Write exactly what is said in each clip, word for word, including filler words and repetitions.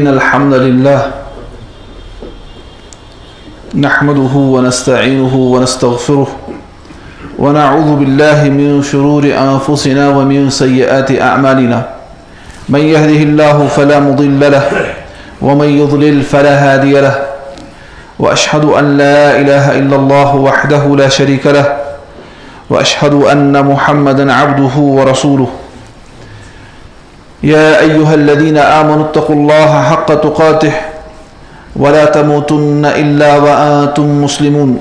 إن الحمد لله نحمده ونستعينه ونستغفره، ونعوذ بالله من شرور أنفسنا ومن سيئات أعمالنا. من يهده الله فلا مضل له، ومن يضلل فلا هادي له. وأشهد أن لا إله إلا الله وحده لا شريك له، وأشهد أن محمدا عبده ورسوله. يا أيها الذين آمنوا اتقوا الله حق تقاته ولا تموتن إلا وأنتم مسلمون.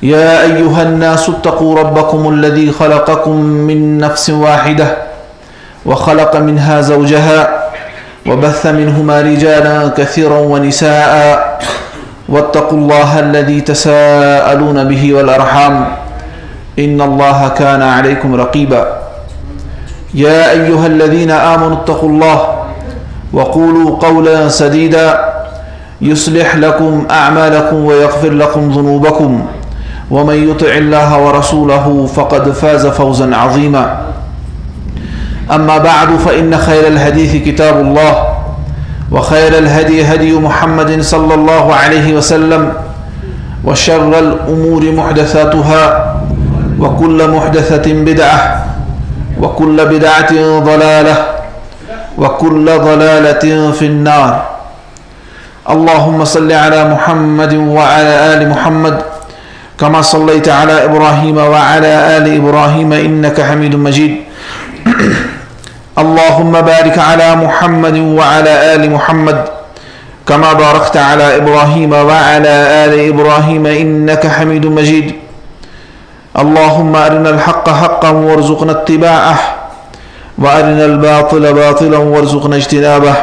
يا أيها الناس اتقوا ربكم الذي خلقكم من نفس واحدة وخلق منها زوجها وبث منهما رجالا كثيرا ونساء، واتقوا الله الذي تساءلون به والأرحام، إن الله كان عليكم رقيبا. يا أيها الذين آمنوا اتقوا الله وقولوا قولا سديدا، يصلح لكم أعمالكم ويغفر لكم ذنوبكم، ومن يطع الله ورسوله فقد فاز فوزا عظيما. أما بعد، فإن خير الحديث كتاب الله، وخير الهدي هدي محمد صلى الله عليه وسلم، وشر الأمور محدثاتها، وكل محدثة بدعة، وكل بدعة ضلالة، وكل ضلالة في النار. اللهم صل على محمد وعلى آل محمد كما صليت على إبراهيم وعلى آل إبراهيم إنك حميد مجيد. اللهم بارك على محمد وعلى آل محمد كما باركت على إبراهيم وعلى آل إبراهيم إنك حميد مجيد. اللهم أرنا الحق حقا وارزقنا اتباعه، وأرنا الباطل باطلا وارزقنا اجتنابه.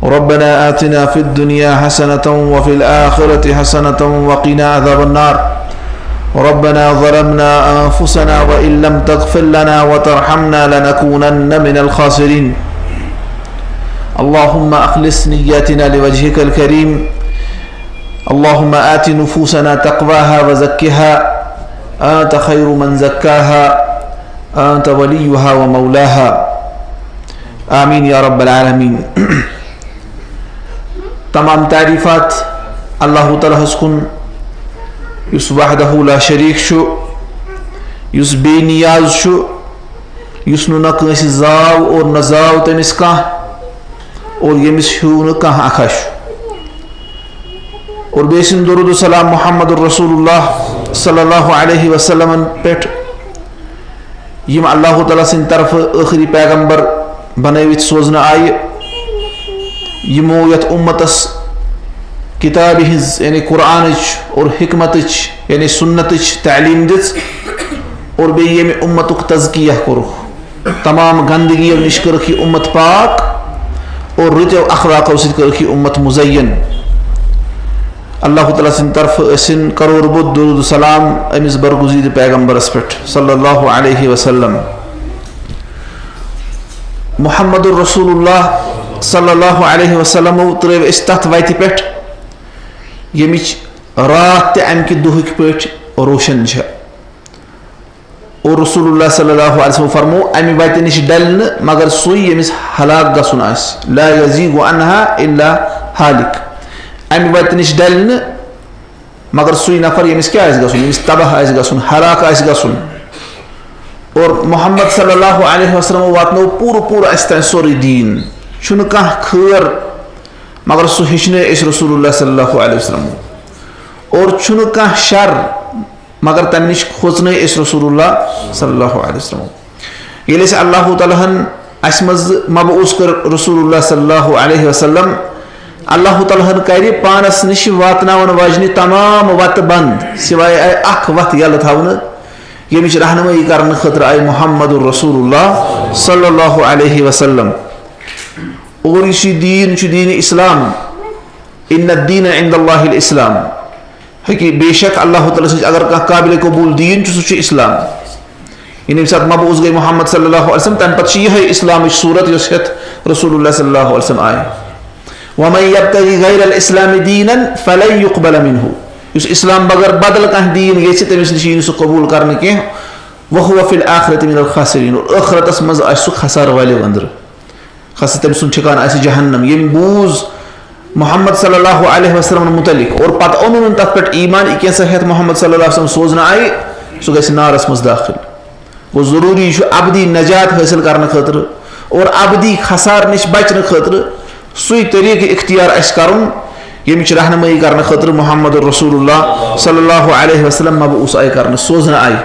ربنا آتنا في الدنيا حسنة وفي الآخرة حسنة وقنا عذاب النار. ربنا ظلمنا أنفسنا وإن لم تغفر لنا وترحمنا لنكونن من الخاسرين. اللهم أخلص نياتنا لوجهك الكريم. اللهم آت نفوسنا تقواها وزكها، أنت خير من زكاها، أنت وليها ومولاها. آمين يا رب العالمين. تمام تعریٖفات اللہ تعالیٰ ہس کُن، یُس وحدہ لا شریٖک چھُ، یُس بے نیاز چھُ، یُس نہٕ نہ کٲنٛسہِ زاو اور نہ زاو تٔمِس کانٛہہ، اور ییٚمِس ہیوٗ نہٕ کانٛہہ اکھا چھُ۔ اور بیٚیہِ سُنٛد درود و سلام محمد رسول اللہ صلی اللہ علیہ وسلمن پٮ۪ٹھ، یِم اللہ تعالیٰ سٕنٛدِ طرفہٕ ٲخری پیغمبر بنٲوِتھ سوزنہٕ آیہِ، یِمو یتھ اُمتس کتابہِ ہٕنٛز، یعنی قرآنٕچ اور حکمتٕچ، یعنی سنتٕچ تعلیٖم دِژ، اور بیٚیہِ ییٚمہِ اُمتُک تزکیہ کوٚرُکھ۔ تمام گندگیو نِش کٔرٕکھ یہِ اُمت پاک اور رٕتیو اخلاقو سۭتۍ کٔرٕکھ یہِ اُمت مزین۔ اللہ تعالیٰ سٕنٛدِ طرفہٕ ٲسِن کرور بوٚد درود و سلام أمِس برگزیدٕ پیغمبرس پٮ۪ٹھ صلی اللہ علیہ وسلم۔ محمد رسول اللہ صلی اللہ علیہ وسلمو ترٲوۍ أسۍ تتھ وتہِ پٮ۪ٹھ، ییٚمِچ راتھ تہِ امہِ کہِ دۄہٕکۍ پٲٹھۍ روشن چھےٚ۔ اور رسول اللہ صلی اللہ علیہ وسلم فرمو، امہِ وتہِ نِش ڈلہِ نہٕ مگر سُے ییٚمِس ہلاک گژھُن آسہِ۔ لا یزیغ عنہا الا ہالک۔ امہِ وتہِ نِش ڈلہِ نہٕ مگر سُے نفر ییٚمِس کیٛاہ آسہِ گژھُن، ییٚمِس تباہ آسہِ گژھُن، ہلاک آسہِ گژھُن۔ اور محمد صلی اللہ علیہ وسلم واتنو پوٗرٕ پوٗرٕ اَسہِ تام سورُے دیٖن۔ چھُنہٕ کانٛہہ خٲر مگر سُہ ہیٚچھنٲے أسۍ رسول اللہ صلی اللہ علیہ وسلم۔ اور چھُنہٕ کانٛہہ شر مگر تَمہِ نِش کھوژنٲے أسۍ رسول اللہ صلی اللہ علیہ وسلم۔ ییٚلہِ أسۍ اللہ تعالیٰ ہن اَسہِ منٛز مبعوث کٔر رسول اللہ صلی اللہ علیہ وسلم، اللہ تعالیٰ ہن کرِ پانس نِش واتناون واجنہِ تمام وتہٕ بند، سوائے آیہِ اکھ وتھ یلہٕ تھاونہٕ، ییٚمِچ رہنمٲیی کرنہٕ خٲطرٕ آیہِ محمد رسول اللہ صلی اللہ علیہ وسلم۔ اور یُس یہِ دیٖن چھُ، دیٖن اسلام، ان الدین عند اللہ الاسلام، حقی-، بے شک اللہ تعالیٰ سٕنٛز اگر کانٛہہ قابل قبول دیٖن چھُ، سُہ چھُ اسلام۔ یعنی ییٚمہِ ساتہٕ مبعوث گٔے محمد صلی اللہ علیہ وسلم، تَمہِ پتہٕ چھِ یِہے اسلامٕچ صورت یۄس ہیٚتھ رسول اللہ صلی اللہ علیہ وسلم آیہِ۔ ومن یبتغی غیر الاسلام دینا فلن یقبل منہ۔ یُس اسلام بغٲر بدل کانٛہہ دیٖن یژھِ، تٔمِس نِش یی نہٕ سُہ قبول کرنہٕ کینٛہہ۔ وہو فی الآخرۃ من الخاسرین۔ اور ٲخرتس منٛز آسہِ سُہ خسارٕ والیو أنٛدرٕ۔ خاص تٔمۍ سُنٛد ٹھِکانہٕ آسہِ جہنم۔ ییٚمۍ بوٗز محمد صلی اللہ علیہ وسلم متعلق اور پتہٕ اوٚنُن تتھ پٮ۪ٹھ ایمان، یہِ کینٛژھا ہٮ۪تھ محمد صلی اللہ علیہ وسلم سوزنہٕ آیہِ، سُہ گژھِ نارس منٛز دٲخل۔ گوٚو، ضروٗری چھُ ابدی نجات حٲصِل کرنہٕ خٲطرٕ اور ابدی خسار نِش بچنہٕ خٲطرٕ سُے طریٖقہٕ اختیار اَسہِ کرُن، ییٚمِچ رہنمٲیی کرنہٕ خٲطرٕ محمد رسول اللہ صلی اللہ علیہ وسلم مبعوث آیہِ کرنہٕ، سوزنہٕ آیہِ۔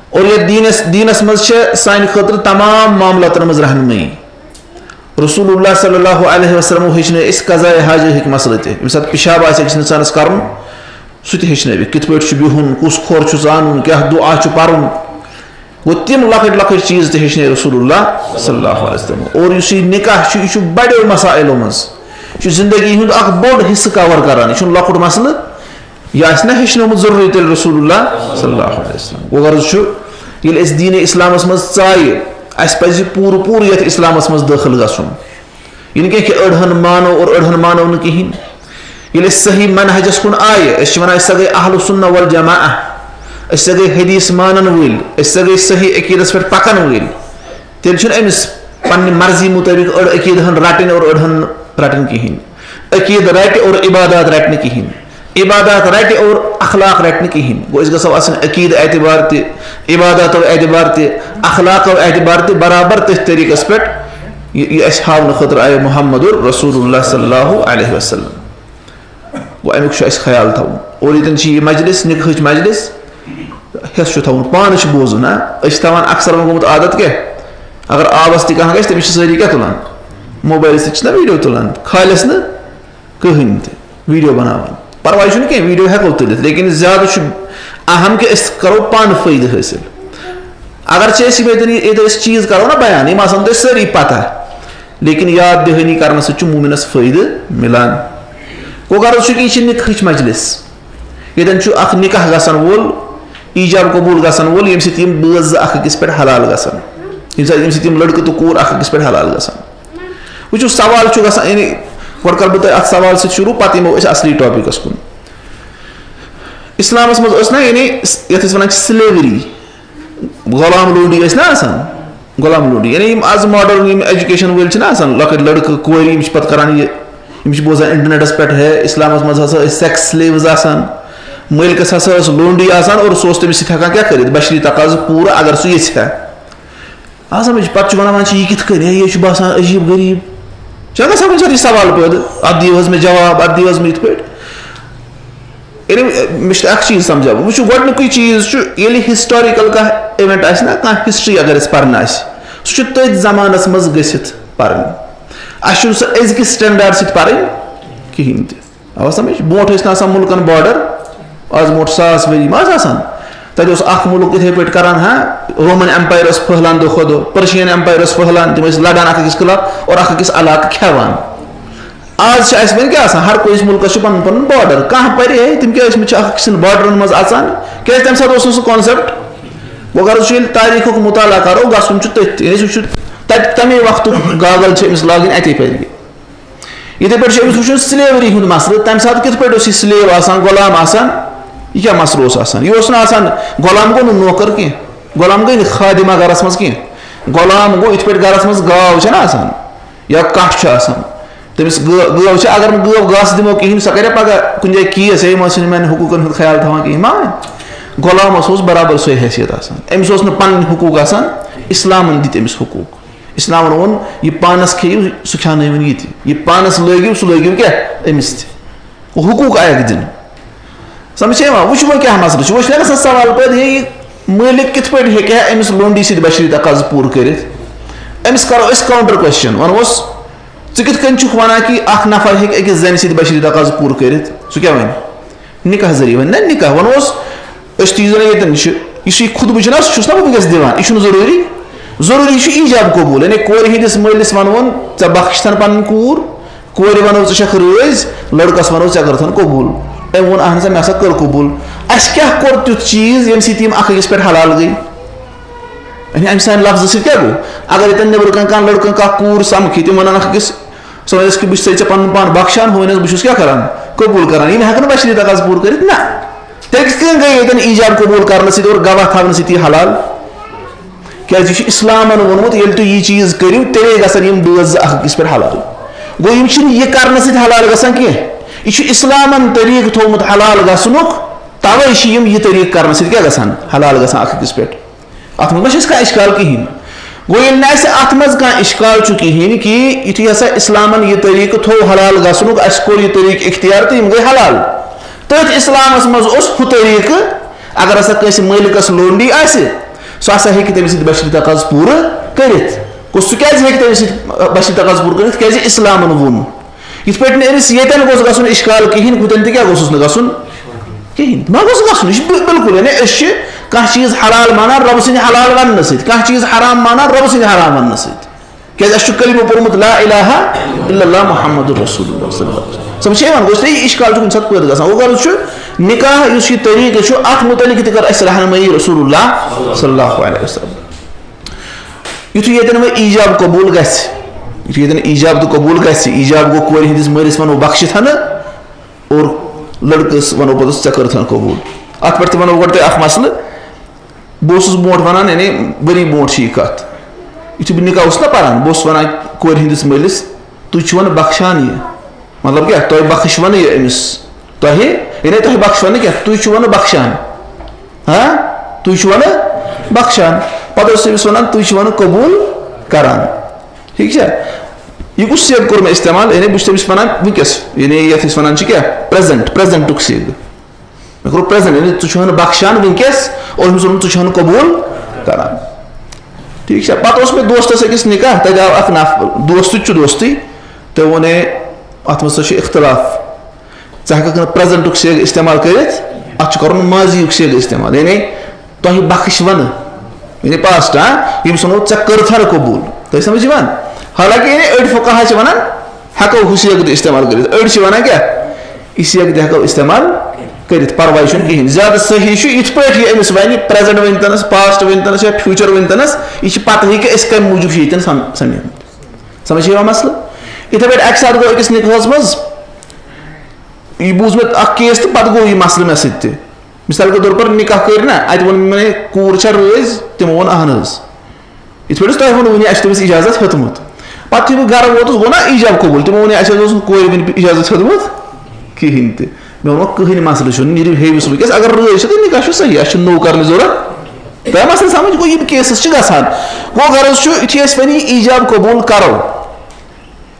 اور یتھ دیٖنس، دیٖنس منٛز چھِ سانہِ خٲطرٕ تمام معاملاتن منٛز رہنمٲیی۔ رسول اللہ صلی اللہ علیہ وسلمو ہیٚچھنٲے أسۍ قضاء حاجتٕکۍ مسلہٕ تہِ۔ ییٚمہِ ساتہٕ پِشاب آسہِ أکِس اِنسانس کرُن، سُہ تہِ ہیٚچھنٲوِکھ، کِتھ پٲٹھۍ چھُ بِہُن، کُس کھۄر چھُ ژانُن، کیٛاہ دُعا چھُ پرُن۔ گوٚو، تِم لۄکٕٹۍ لۄکٕٹۍ چیٖز تہِ ہیٚچھنٲے رسول اللہ صلی اللہ علیہ وسلم۔ اور یُس یہِ نکاح چھُ، یہِ چھُ بڑیو مسائلو منٛز، یہِ چھُ زندگی ہُنٛد اکھ بوٚڑ حصہٕ cover کران، یہِ چھُنہٕ لۄکُٹ مسلہٕ۔ یہِ آسہِ نہ ہیٚچھنومُت ضروٗری تیٚلہِ رسول اللہ صلی اللہ علیہ وسلم۔ گوٚو، غرض چھُ، ییٚلہِ أسۍ دیٖنِ اسلامس منٛز ژایہِ، اَسہِ پزِ پوٗرٕ پوٗرٕ یتھ اسلامس منٛز دٲخل گژھُن۔ یہِ نہٕ کینٛہہ کہِ أڑہن مانو اور أڑہن مانو نہٕ کِہیٖنۍ۔ ییٚلہِ أسۍ صحیح منہجس کُن آیہِ، أسۍ چھِ ونان، أسۍ سا گٔے اہل سنہ والجماعہ، أسۍ سا گٔے حدیث مانن وٲلۍ، أسۍ سا گٔے صحیح عقیدس پٮ۪ٹھ پکن وٲلۍ، تیٚلہِ چھُنہٕ أمِس پننہِ مرضی مطٲبق أڑ عقیدٕ ہن رٹٕنۍ اور أڑہن رٹٕنۍ کِہیٖنۍ۔ عقیدٕ رٹہِ اور عبادات رٹہِ نہٕ کِہیٖنۍ۔ عبادات رٹہِ اور اخلاق رٹہِ نہٕ کِہیٖنۍ۔ گوٚو، أسۍ گژھو آسٕنۍ عقیدٕ اعتبار تہِ، عباداتو اعتبار تہِ، اخلاقو اعتبار تہِ برابر تٔتھۍ طریٖقس پٮ۪ٹھ، یہِ، یہِ اَسہِ ہاونہٕ خٲطرٕ آیہِ محمد رسول اللہ صلی اللہ علیہ وسلم۔ گوٚو، اَمیُک چھُ اَسہِ خیال تھاوُن۔ اور ییٚتٮ۪ن چھِ یہِ مجلس، نِکہٕچ مجلس، ہٮ۪س چھُ تھاوُن، پانہٕ چھُ بوزُن، ہا؟ أسۍ چھِ تھاوان اکثر وۄنۍ گوٚمُت عادت کیٛاہ؟ اگر آبس تہِ کانٛہہ گژھِ، تٔمِس چھِ سٲری کیٛاہ تُلان؟ موبایلس سۭتۍ چھِنہ ویٖڈیو تُلان، خالِص نہٕ کٕہٕنۍ تہِ ویٖڈیو بناوان۔ پرواے چھُنہٕ کینٛہہ، ویٖڈیو ہٮ۪کو تُلِتھ، لیکن زیادٕ چھُ اہم کہِ أسۍ کرو پانہٕ فٲیدٕ حٲصِل۔ اگر چھِ أسۍ یِم ییٚتٮ۪ن، ییٚتٮ۪ن أسۍ چیٖز کرو نہ بیان، یِم آسن تۄہہِ سٲری پتہ، لیکن یاد دہٲنی کرنہٕ سۭتۍ چھُ مومنس فٲیدٕ مِلان۔ گوٚو، غرض چھُ کہِ یہِ چھِ نِکہٕچ مجلس۔ ییٚتٮ۪ن چھُ اکھ نِکاح گژھن وول، ایجاب قبول گژھن وول، ییٚمہِ سۭتۍ یِم بٲژ زٕ اکھ أکِس پٮ۪ٹھ حلال گژھن، ییٚمہِ ساتہٕ، ییٚمہِ سۭتۍ یِم لڑکہٕ تہٕ کوٗر اکھ أکِس پٮ۪ٹھ حلال گژھن۔ وٕچھِو، سوال چھُ گژھان، یعنی گۄڈٕ کرٕ بہٕ تۄہہِ اتھ سوال سۭتۍ شروٗع، پتہٕ یِمو أسۍ اصلی ٹاپکس کُن۔ اسلامس منٛز ٲس نہ، یعنی یتھ أسۍ ونان چھِ slavery، غلام لونڈی ٲسۍ نہ آسان؟ غلام لونڈی، یعنی یِم آز ماڈرن یِم ایجوکیشن وٲلۍ چھِنہ آسان، لۄکٕٹۍ لڑکہٕ، کورِ، یِم چھِ پتہٕ کران یہِ، یِم چھِ بوزان انٹرنیٹس پٮ۪ٹھ، ہے، اسلامس منٛز ہسا ٲسۍ sex slaves آسان، مٲلکس ہسا ٲس لونڈی آسان اور سُہ اوس تٔمِس سۭتۍ ہٮ۪کان کیٛاہ کٔرِتھ، بشری تقاضہٕ پوٗرٕ، اگر سُہ یژھِ ہا۔ آ، سمجھ، پتہٕ چھُ ونان، وۄنۍ چھِ یہِ کِتھ کٔنۍ، ہے، یہِ چھُ باسان عجیٖب غریٖب۔ چھُ ہٮ۪کان سمجھ سۭتۍ سوال پٲدٕ، اتھ دِیِو حظ مےٚ جواب، اتھ دِیِو حظ مےٚ یِتھ پٲٹھۍ۔ یعنی، مےٚ چھُ اکھ چیٖز سمجھاوُن۔ وٕچھِو، گۄڈٕنیُکُے چیٖز چھُ، ییٚلہِ historical کانٛہہ event آسہِ نا، کانٛہہ history اگر أسۍ پرنہٕ آسہِ، سُہ چھُ تٔتھۍ زمانس منٛز گٔژھِتھ پرٕنۍ۔ اَسہِ چھُنہٕ سُہ أزکِس standard سۭتۍ پرٕنۍ کِہیٖنۍ تہِ۔ آوا سمجھ؟ برونٛٹھ ٲسۍ نہٕ آسان مُلکن border، آز برونٛٹھ ساس ؤری ما ٲسۍ آسان؟ تَتہِ اوس اکھ مُلک یِتھے پٲٹھۍ کران، ہاں، Roman Empire ٲس پھٔہلان دۄہ کھۄتہٕ دۄہ، Persian Empire ٲس پھٔہلان، تِم ٲسۍ لڑان اکھ أکِس خلاف اور اکھ أکِس علاقہٕ کھٮ۪وان۔ آز چھِ اَسہِ وۄنۍ کیٛاہ آسان؟ ہر کٲنٛسہِ مُلکَس چھُ پَنُن پَنُن border۔ کانٛہہ پَرِ ہے، تِم کیٛازِ چھِ اَکھ أکۍ سٕنٛدۍ borderن منٛز اَژان؟ کیٛازِ تَمہِ ساتہٕ اوس نہٕ سُہ concept۔ وۄنۍ اگر أسۍ وٕچھو، ییٚلہِ تاریٖخُک مُطالعہ کَرو، گژھُن چھُ تٔتھۍ تہِ۔ أسۍ وٕچھو، تَتہِ تَمے وقتُک گاگَل چھِ أمِس لاگٕنۍ اَتے پَرِ۔ یِتھَے پٲٹھۍ چھُ أمِس وٕچھُن slavery ہُنٛد مسلہٕ۔ تَمہِ ساتہٕ کِتھ پٲٹھۍ اوس یہِ slave آسان، غلام آسان؟ یہِ کیٛاہ مسلہٕ اوس آسان؟ یہِ اوس نہٕ آسان، غلام گوٚو نہٕ نوکر کینٛہہ، غلام گٔے نہٕ خادمہ گَرَس منٛز کینٛہہ۔ غلام گوٚو یِتھ پٲٹھۍ گَرَس منٛز گاو چھَنہ آسان؟ یا کَٹھ چھُ آسان، تٔمِس گٲ-، گٲو چھِ، اگر نہٕ گٲو گاسہٕ دِمو کِہیٖنۍ، سۄ کَرِ پَگاہ کُنہِ جایہِ case، ہے، یِم ٲسۍ نہٕ میٛانہِ حقوٗقَن ہُنٛد خیال تھاوان کِہیٖنۍ۔ ما، غلامَس اوس برابر سۄے حیثیت آسان، أمِس اوس نہٕ پَنٕنۍ حقوٗق آسان، اِسلامَن دِتۍ أمِس حقوٗق۔ اِسلامَن ووٚن، یہِ پانَس کھیٚیِو، سُہ کھیٛاونٲیِوُن یہِ تہِ، یہِ پانَس لٲگِو، سُہ لٲگِو کیٛاہ؟ أمِس تہِ۔ حقوٗق آیَکھ دِنہٕ۔ سمجھ چھےٚ یِوان؟ وۄنۍ چھُ وۄنۍ کیٛاہ مسلہٕ چھُ؟ وۄنۍ چھُنہ گژھان سوال پٲدٕ، ہے، یہِ مٲلِک کِتھ پٲٹھۍ ہیٚکہِ ہا أمِس لونڈی سۭتۍ بشری تقاضہٕ پوٗرٕ کٔرِتھ؟ أمِس کرو أسۍ counter question، ونوس، ژٕ کِتھ کٔنۍ چھُکھ ونان کہِ اکھ نفر ہیٚکہِ أکِس زنہِ سۭتۍ بشری تقاضہٕ پوٗرٕ کٔرِتھ؟ سُہ کیٛاہ وَنہِ؟ نکاح ذٔریعہٕ وَنہِ نہ نکاح، ونوس، أسۍ تہِ یُس زن ییٚتٮ۪ن چھِ، یُس یہِ خطبہٕ چھُنہ، سُہ چھُس نہ بہٕ وٕنکیٚس دِوان، یہِ چھُنہٕ ضروٗری، ضروٗری چھُ ایجاب قبول، یعنی کورِ ہٕنٛدِس مٲلِس ونوُن، ژےٚ بخشتھن پنٕنۍ کوٗر، کورِ ونو، ژٕ چھکھ رٲضۍ، لڑکس ونو، ژےٚ کٔرتھن قبول۔ أمۍ ووٚن، اہن سا، مےٚ ہسا کٔر قبول۔ اسہِ کیٛاہ کوٚر تیُتھ چیٖز، ییٚمہِ سۭتۍ یِم اکھ أکِس پٮ۪ٹھ حلال گٔے؟ یعنی، امہِ سانہِ لفظہٕ سۭتۍ کیٛاہ گوٚو؟ اگر ییٚتٮ۪ن نیٚبرٕ کنہِ کانٛہہ لڑکہٕ، کانٛہہ کوٗر سمکھِ، تِم ونن اکھ أکِس، سۄ ونٮ۪س کہِ، بہٕ چھُسے ژےٚ پنُن پان بخشان، ہُہ ونٮ۪س، بہٕ چھُس کیٛاہ کران؟ قبول کران۔ یِم ہٮ۪کن بشری تقاضہٕ پوٗرٕ کٔرِتھ؟ نہ۔ تیٚلہِ کِتھ کٔنۍ گٔے ییٚتٮ۪ن ایجاب قبول کرنہٕ سۭتۍ اور گواہ تھاونہٕ سۭتۍ یہِ حلال؟ کیازِ یہِ چھُ اسلامن ووٚنمُت، ییٚلہِ تُہۍ یہِ چیٖز کٔرِو، تیٚلے گژھن یِم بٲژ زٕ اکھ أکِس پٮ۪ٹھ حلال۔ گوٚو، یِم چھِنہٕ یہِ کرنہٕ سۭتۍ حلال گژھان کینٛہہ۔ یہِ چھُ اسلامن طریٖقہٕ تھوٚومُت حلال گژھنُک، توے چھِ یِم یہِ طریٖقہٕ کرنہٕ سۭتۍ کیٛاہ گژھان؟ حلال گژھان اکھ أکِس پٮ۪ٹھ۔ اتھ منٛز ما چھِ اَسہِ کانٛہہ اشکال کِہیٖنۍ؟ گوٚو، ییٚلہِ نہٕ اَسہِ اتھ منٛز کانٛہہ اشکال چھُ کِہیٖنۍ کہِ یُتھُے ہسا اسلامن یہِ طریٖقہٕ تھوٚو حلال گژھنُک، اَسہِ کوٚر یہِ طریٖقہٕ اختیار تہٕ یِم گٔے حلال۔ تٔتھۍ اسلامس منٛز اوس ہُہ طریٖقہٕ، اگر ہسا کٲنٛسہِ مٲلکس لونڈی آسہِ، سُہ ہسا ہیٚکہِ تٔمِس سۭتۍ بشرِ تقاضہٕ پوٗرٕ کٔرِتھ۔ گوٚو، سُہ کیازِ ہیٚکہِ تٔمِس سۭتۍ بشرِ تقاضہٕ پوٗرٕ کٔرِتھ؟ کیازِ اسلامن ووٚن۔ یِتھ پٲٹھۍ نہٕ أمِس ییٚتٮ۪ن گوٚژھ گژھُن اشکال کِہیٖنۍ، ہُتٮ۪ن تہِ کیٛاہ گوٚژھُس نہٕ گژھُن؟ کِہیٖنۍ۔ ما گوٚژھ گژھُن؟ یہِ چھُ بِل-، بِلکُل، یعنی أسۍ چھِ کانٛہہ چیٖز حلال مانان رۄبہٕ سٕنٛدِ حلال وننہٕ سۭتۍ، کانٛہہ چیٖز حرام مانان رۄبہٕ سٕنٛدِ حرام وننہٕ سۭتۍ۔ کیٛازِ اَسہِ چھُ کلمہٕ پوٚرمُت لا الہ الا اللہ محمد رسول اللہ صلی اللہ علیہ وسلم۔ سمجھ چھا یِوان؟ گوٚو، یہِ اشکال چھُ کُنہِ ساتہٕ پٲدٕ گژھان۔ وۄنۍ غرض چھُ، نکاح یُس یہِ طریٖقہٕ چھُ، اتھ متعلق تہِ کٔر اَسہِ رہنمٲیی رسول اللہ صلی اللہ علیہ وسلم۔ یُتھُے ییٚتٮ۪ن وۄنۍ ایجاب قبول گژھِ، یُتھُے ییٚتٮ۪ن ایجاب تہٕ قبول گژھِ، ایجاب گوٚو کورِ ہٕنٛدِس مٲلِس وَنو بخشِتھ ہَنہٕ اور لٔڑکَس وَنو پوٚتُس ژےٚ کٔرٕتھ ہَن قبول۔ اَتھ پٮ۪ٹھ تہِ وَنو گۄڈٕ تۄہہِ اَکھ مسلہٕ۔ بہٕ اوسُس برونٛٹھ وَنان، یعنی ؤری برونٛٹھ چھِ یہِ کَتھ۔ یُتھُے بہٕ نِکاح اوسُس نہ پَران، بہٕ اوسُس وَنان کورِ ہٕنٛدِس مٲلِس، "تُہۍ چھِو وَنہٕ بخشان یہِ؟" مطلب کیٛاہ؟ تۄہہِ بخشوٕ نہٕ یہِ أمِس؟ تۄہہِ، یعنی تۄہہِ بخشوٕ نہٕ کینٛہہ، تُہۍ چھِو وَنہٕ بخشان۔ ہاں؟ تُہۍ چھِو وَنہٕ بخشان۔ پَتہٕ اوس أمِس وَنان، "تُہۍ چھِو وَنہٕ قبوٗل کران۔" ٹھیٖک چھا؟ یہِ کُس صیغہٕ کوٚر مےٚ استعمال؟ یعنی بہٕ چھُس تٔمِس وَنان وٕنکیٚس، یعنی یَتھ أسۍ وَنان چھِ کیٛاہ؟ Present، presentُک صیغہٕ۔ مےٚ کوٚر present، یعنی ژٕ چھُ ہَن بخشان وٕنکیٚس، اور أمِس ووٚنُن، "ژٕ چھُ ہَن قبوٗل کران۔" ٹھیٖک چھا؟ پَتہٕ اوس مےٚ دوستَس أکِس نِکاح، تَتہِ آو اَکھ نفر، دوستٕے چھُ دوستٕے، تٔمۍ ووٚن، "ہے، اَتھ منٛز سا چھُ اختلاف۔" ژٕ ہٮ۪کَکھ نہٕ presentُک صیغہٕ استعمال کٔرِتھ، اَتھ چھُ کَرُن ماضیُک صیغہٕ استعمال، یعنی تۄہہِ بخشوٕ نہٕ، یعنی past، ہاں، ییٚمِس وَنو ژےٚ کٔرتھَن قبوٗل۔ تۄہہِ سمجھ یِوان؟ حالانکہ یعنی أڑۍ فقہا چھِ وَنان ہٮ۪کو ہُہ صیغہٕ تہِ استعمال کٔرِتھ، أڑۍ چھِ وَنان کیٛاہ، یہِ صیغہٕ تہِ ہٮ۪کو استعمال کٔرِتھ، پَرواے چھُنہٕ کِہیٖنۍ۔ زیادٕ صحیح چھُ یِتھ پٲٹھۍ یہِ أمِس وَنہِ، present ؤنۍتَنَس، past ؤنۍتَنَس یا future ؤنۍتَنَس، یہِ چھِ پَتہٕ ہیٚکہِ أسۍ کَمہِ موٗجوٗب چھِ ییٚتٮ۪ن سَم-، سَمجھان۔ سمجھ چھِ یِوان مسلہٕ؟ یِتھے پٲٹھۍ اَکہِ ساتہٕ گوٚو أکِس نِکاحَس منٛز، یہِ بوٗز مےٚ اَکھ case تہٕ پَتہٕ گوٚو یہِ مسلہٕ مےٚ سۭتۍ تہِ۔ مثال کے طور پر نِکاح کٔرۍ نا، اَتہِ ووٚن مےٚ، "کوٗر چھا رٲضۍ؟" تِمو ووٚن، "اَہن حظ۔" یِتھ پٲٹھۍ حظ تۄہہِ ووٚنوُ وٕنی، اَسہِ چھُ تٔمِس اِجازت ہیوٚتمُت۔ پَتہٕ یُتھُے بہٕ گَرٕ ووتُس، گوٚو نا ایٖجاب قبوٗل؟ تِمو ووٚن، "اَسہِ حظ اوس نہٕ کورِ وٕنہِ اِجازت ہیوٚتمُت کِہیٖنۍ تہِ۔" مےٚ ووٚن، "وۄنۍ کٕہٕنۍ مسلہٕ چھُنہٕ، نیٖرِو ہیٚیِو سُہ وٕنکیٚس، اگر رٲضۍ چھِ تہٕ نِکاح چھُ صحیح، اَسہِ چھُنہٕ نوٚو کَرنٕچ ضوٚرَتھ۔" تۄہہِ مسلہٕ سمجھ؟ گوٚو یِم cases چھِ گژھان۔ گوٚو غرض چھُ، یُتھُے أسۍ وۄنۍ یہِ ایٖجاب قبوٗل کَرو،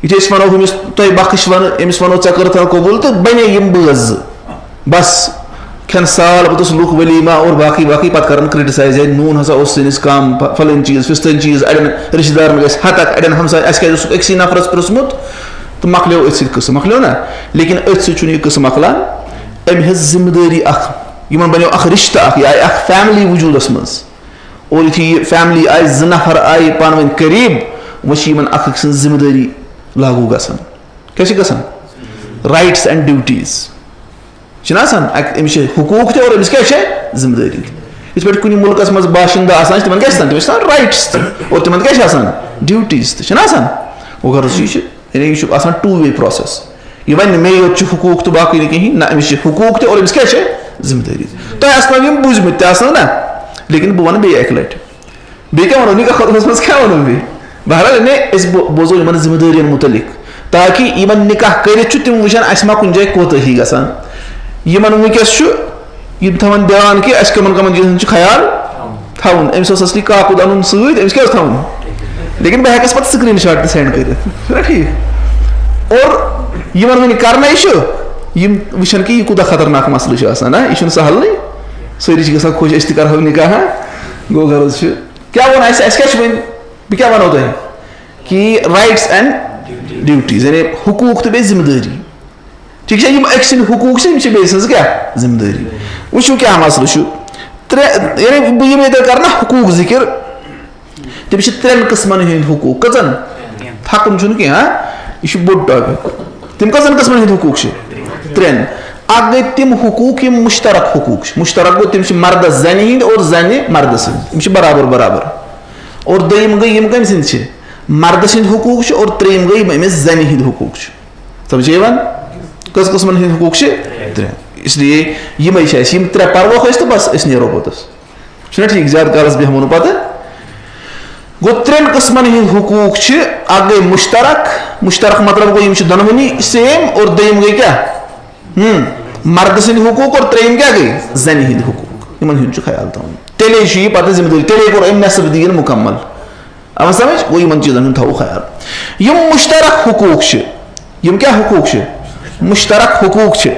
یُتھُے أسۍ وَنو ہُمِس، "تۄہہِ بخش وَنہٕ"، أمِس وَنو، "ژےٚ کٔرتھ ہا قبوٗل"، تہٕ بَنے یِم بٲژ زٕ۔ بس، کھٮ۪ن سال پوٚتُس لُکھ ؤلیٖما اور باقٕے باقٕے، پَتہٕ کَرَن criticize، "ہے، نوٗن ہسا اوس سٲنِس کَم، ف-، فلٲنۍ چیٖز، فِستٲنۍ چیٖز، اَڑٮ۪ن رِشتہٕ دارَن گژھِ ہَتَکھ، اَڑٮ۪ن ہمساے، اَسہِ کیٛازِ اوسُکھ أکسٕے نفرَس پرٛژھمُت؟" تہٕ مۄکلیو أتھۍ سۭتۍ قصہٕ، مۄکلیو نا؟ لیکن أتھۍ سۭتۍ چھُنہٕ یہِ قصہٕ مۄکلان۔ أمۍ ہیٚژ ذمہٕ دٲری اَکھ، یِمَن بَنیو اَکھ رِشتہٕ اَکھ، یہِ آیہِ اَکھ family وجوٗدَس منٛز۔ اور یُتھُے یہِ family آیہِ، زٕ نفر آیہِ پانہٕ ؤنۍ قریٖب، وۄنۍ چھِ یِمَن اَکھ أکۍ سٕنٛز ذمہٕ دٲری لاگوٗ گژھان۔ کیٛاہ چھِ گژھان؟ Rights and duties۔ چھِنہٕ آسان؟ اَکہِ، أمِس چھِ حقوٗق تہِ اور أمِس کیٛاہ چھِ؟ ذمہٕ دٲری تہِ۔ یِتھ پٲٹھۍ کُنہِ مُلکَس منٛز باشندٕ آسان چھِ، تِمَن کیٛاہ چھِ آسان؟ تِمَن چھِ آسان rights تہِ اور تِمَن کیٛاہ چھِ آسان؟ Duties تہِ۔ چھِنہٕ آسان؟ وۄنۍ غرض چھُ، یہِ چھُ، یعنی یہِ چھُ آسان two way process۔ یہِ وَنہِ نہٕ مےٚ یوت چھُ حقوٗق تہٕ باقٕے نہٕ کِہیٖنۍ، نہ، أمِس چھِ حقوٗق تہِ اور أمِس کیٛاہ چھِ؟ ذمہٕ دٲری۔ تۄہہِ آسنو یِم بوٗزمٕتۍ تہِ آسنو نہ، لیکن بہٕ وَنہٕ بیٚیہِ اَکہِ لَٹہِ۔ بیٚیہِ کیٛاہ وَنو؟ نِکاح خطبَس منٛز کیٛاہ وَنو بیٚیہِ؟ بہرحال، یعنی أسۍ بو-، بوزو یِمَن ذمہٕ دٲرِیَن مُتعلِق، تاکہِ یِمَن نِکاح کٔرِتھ چھُ تِم وٕچھان اَسہِ ما کُنہِ جایہِ کوتٲہی گژھان۔ یِمَن وٕنکیٚس چھُ یِم تھاوان دیان کہِ اَسہِ کَمَن کَمَن چیٖزَن چھُ خیال تھاوُن۔ أمِس اوس اَصلی کاکُد اَنُن سۭتۍ، أمِس کیٛاہ اوس تھاوُن؟ لیکن بہٕ ہٮ۪کَس پَتہٕ screenshot تہِ send کٔرِتھ۔ چھُنہ ٹھیٖک؟ اور یِمَن وۄنۍ کرنَے چھُ، یِم وٕچھَن کہِ یہِ کوٗتاہ خطرناک مسلہٕ چھُ آسان، ہا؟ یہِ چھُنہٕ سہلٕے۔ سٲری چھِ گژھان خۄش، أسۍ تہِ کَرہو نِکاح، ہا؟ گوٚو غرض چھُ، کیٛاہ ووٚن اَسہِ؟ اَسہِ کیٛاہ چھُ وۄنۍ؟ بہٕ کیٛاہ وَنو تۄہہِ؟ کہِ rights and duties، یعنی حقوٗق تہٕ بیٚیہِ ذمہٕ دٲری۔ ٹھیٖک چھا؟ یِم أکۍ سٕنٛدۍ حقوٗق چھِ، یِم چھِ بیٚیہِ سٕنٛز کیٛاہ؟ ذمہٕ دٲری۔ وٕچھِو کیٛاہ مسلہٕ چھُ۔ ترٛےٚ، یعنی بہٕ یِم ییٚتٮ۪تھ کَرٕ نا حقوٗق ذِکِر، تِم چھِ ترٛٮ۪ن قٕسمَن ہٕنٛدۍ حقوٗق۔ کٔژَن؟ تھَکُن چھُنہٕ کینٛہہ، ہا؟ یہِ چھُ بوٚڑ topic۔ تِم کٔژَن قٕسمَن ہٕنٛدۍ حقوٗق چھِ؟ ترٛٮ۪ن۔ اَکھ گٔے تِم حقوٗق، یِم مُشترک حقوٗق چھِ۔ مُشترک گوٚو، تِم چھِ مردَس زَنہِ ہِنٛدۍ اور زَنہِ مردَس ہِنٛدۍ۔ یِم چھِ برابر برابر۔ اور دوٚیِم گٔے، یِم کٔمۍ سٕنٛدۍ چھِ؟ مردٕ سٕنٛدۍ حقوٗق چھِ اور ترٛیٚیِم گٔے یِم أمِس زَنہِ ہِنٛدۍ حقوٗق چھِ۔ سمجھے یِوان؟ کٔژ قٕسمَن ہٕنٛدۍ حقوٗق چھِ؟ ترٛےٚ۔ اس لیے یِمَے چھِ اَسہِ، یِم ترٛےٚ پَرہوکھ أسۍ تہٕ بس، أسۍ نیرو پوٚتُس۔ چھُنہ ٹھیٖک؟ زیادٕ کالَس بیٚہمو نہٕ پَتہٕ۔ گوٚو، ترٛٮ۪ن قٕسمن ہٕنٛدۍ حقوٗق چھِ۔ اکھ گٔے مشترک، مشترک مطلب گوٚو یِم چھِ دۄنوٕنی same، اور دوٚیِم گٔے کیٛاہ؟ ہم، مردٕ سٕنٛدۍ حقوٗق، اور ترٛیٚیِم کیٛاہ گٔے؟ زنہِ ہٕنٛدۍ حقوٗق۔ یِمن ہُنٛد چھُ خیال تھاوُن۔ تیٚلے چھُ یہِ پتہٕ ذمہٕ دٲری، تیٚلے کوٚر أمۍ نٮ۪صٕف دیٖن مُکمل۔ آو سمجھ؟ گوٚو یِمن چیٖزن ہُنٛد تھاوو خیال۔ یِم مشترک حقوٗق چھِ، یِم کیٛاہ حقوٗق چھِ؟ مشترک حقوٗق چھِ۔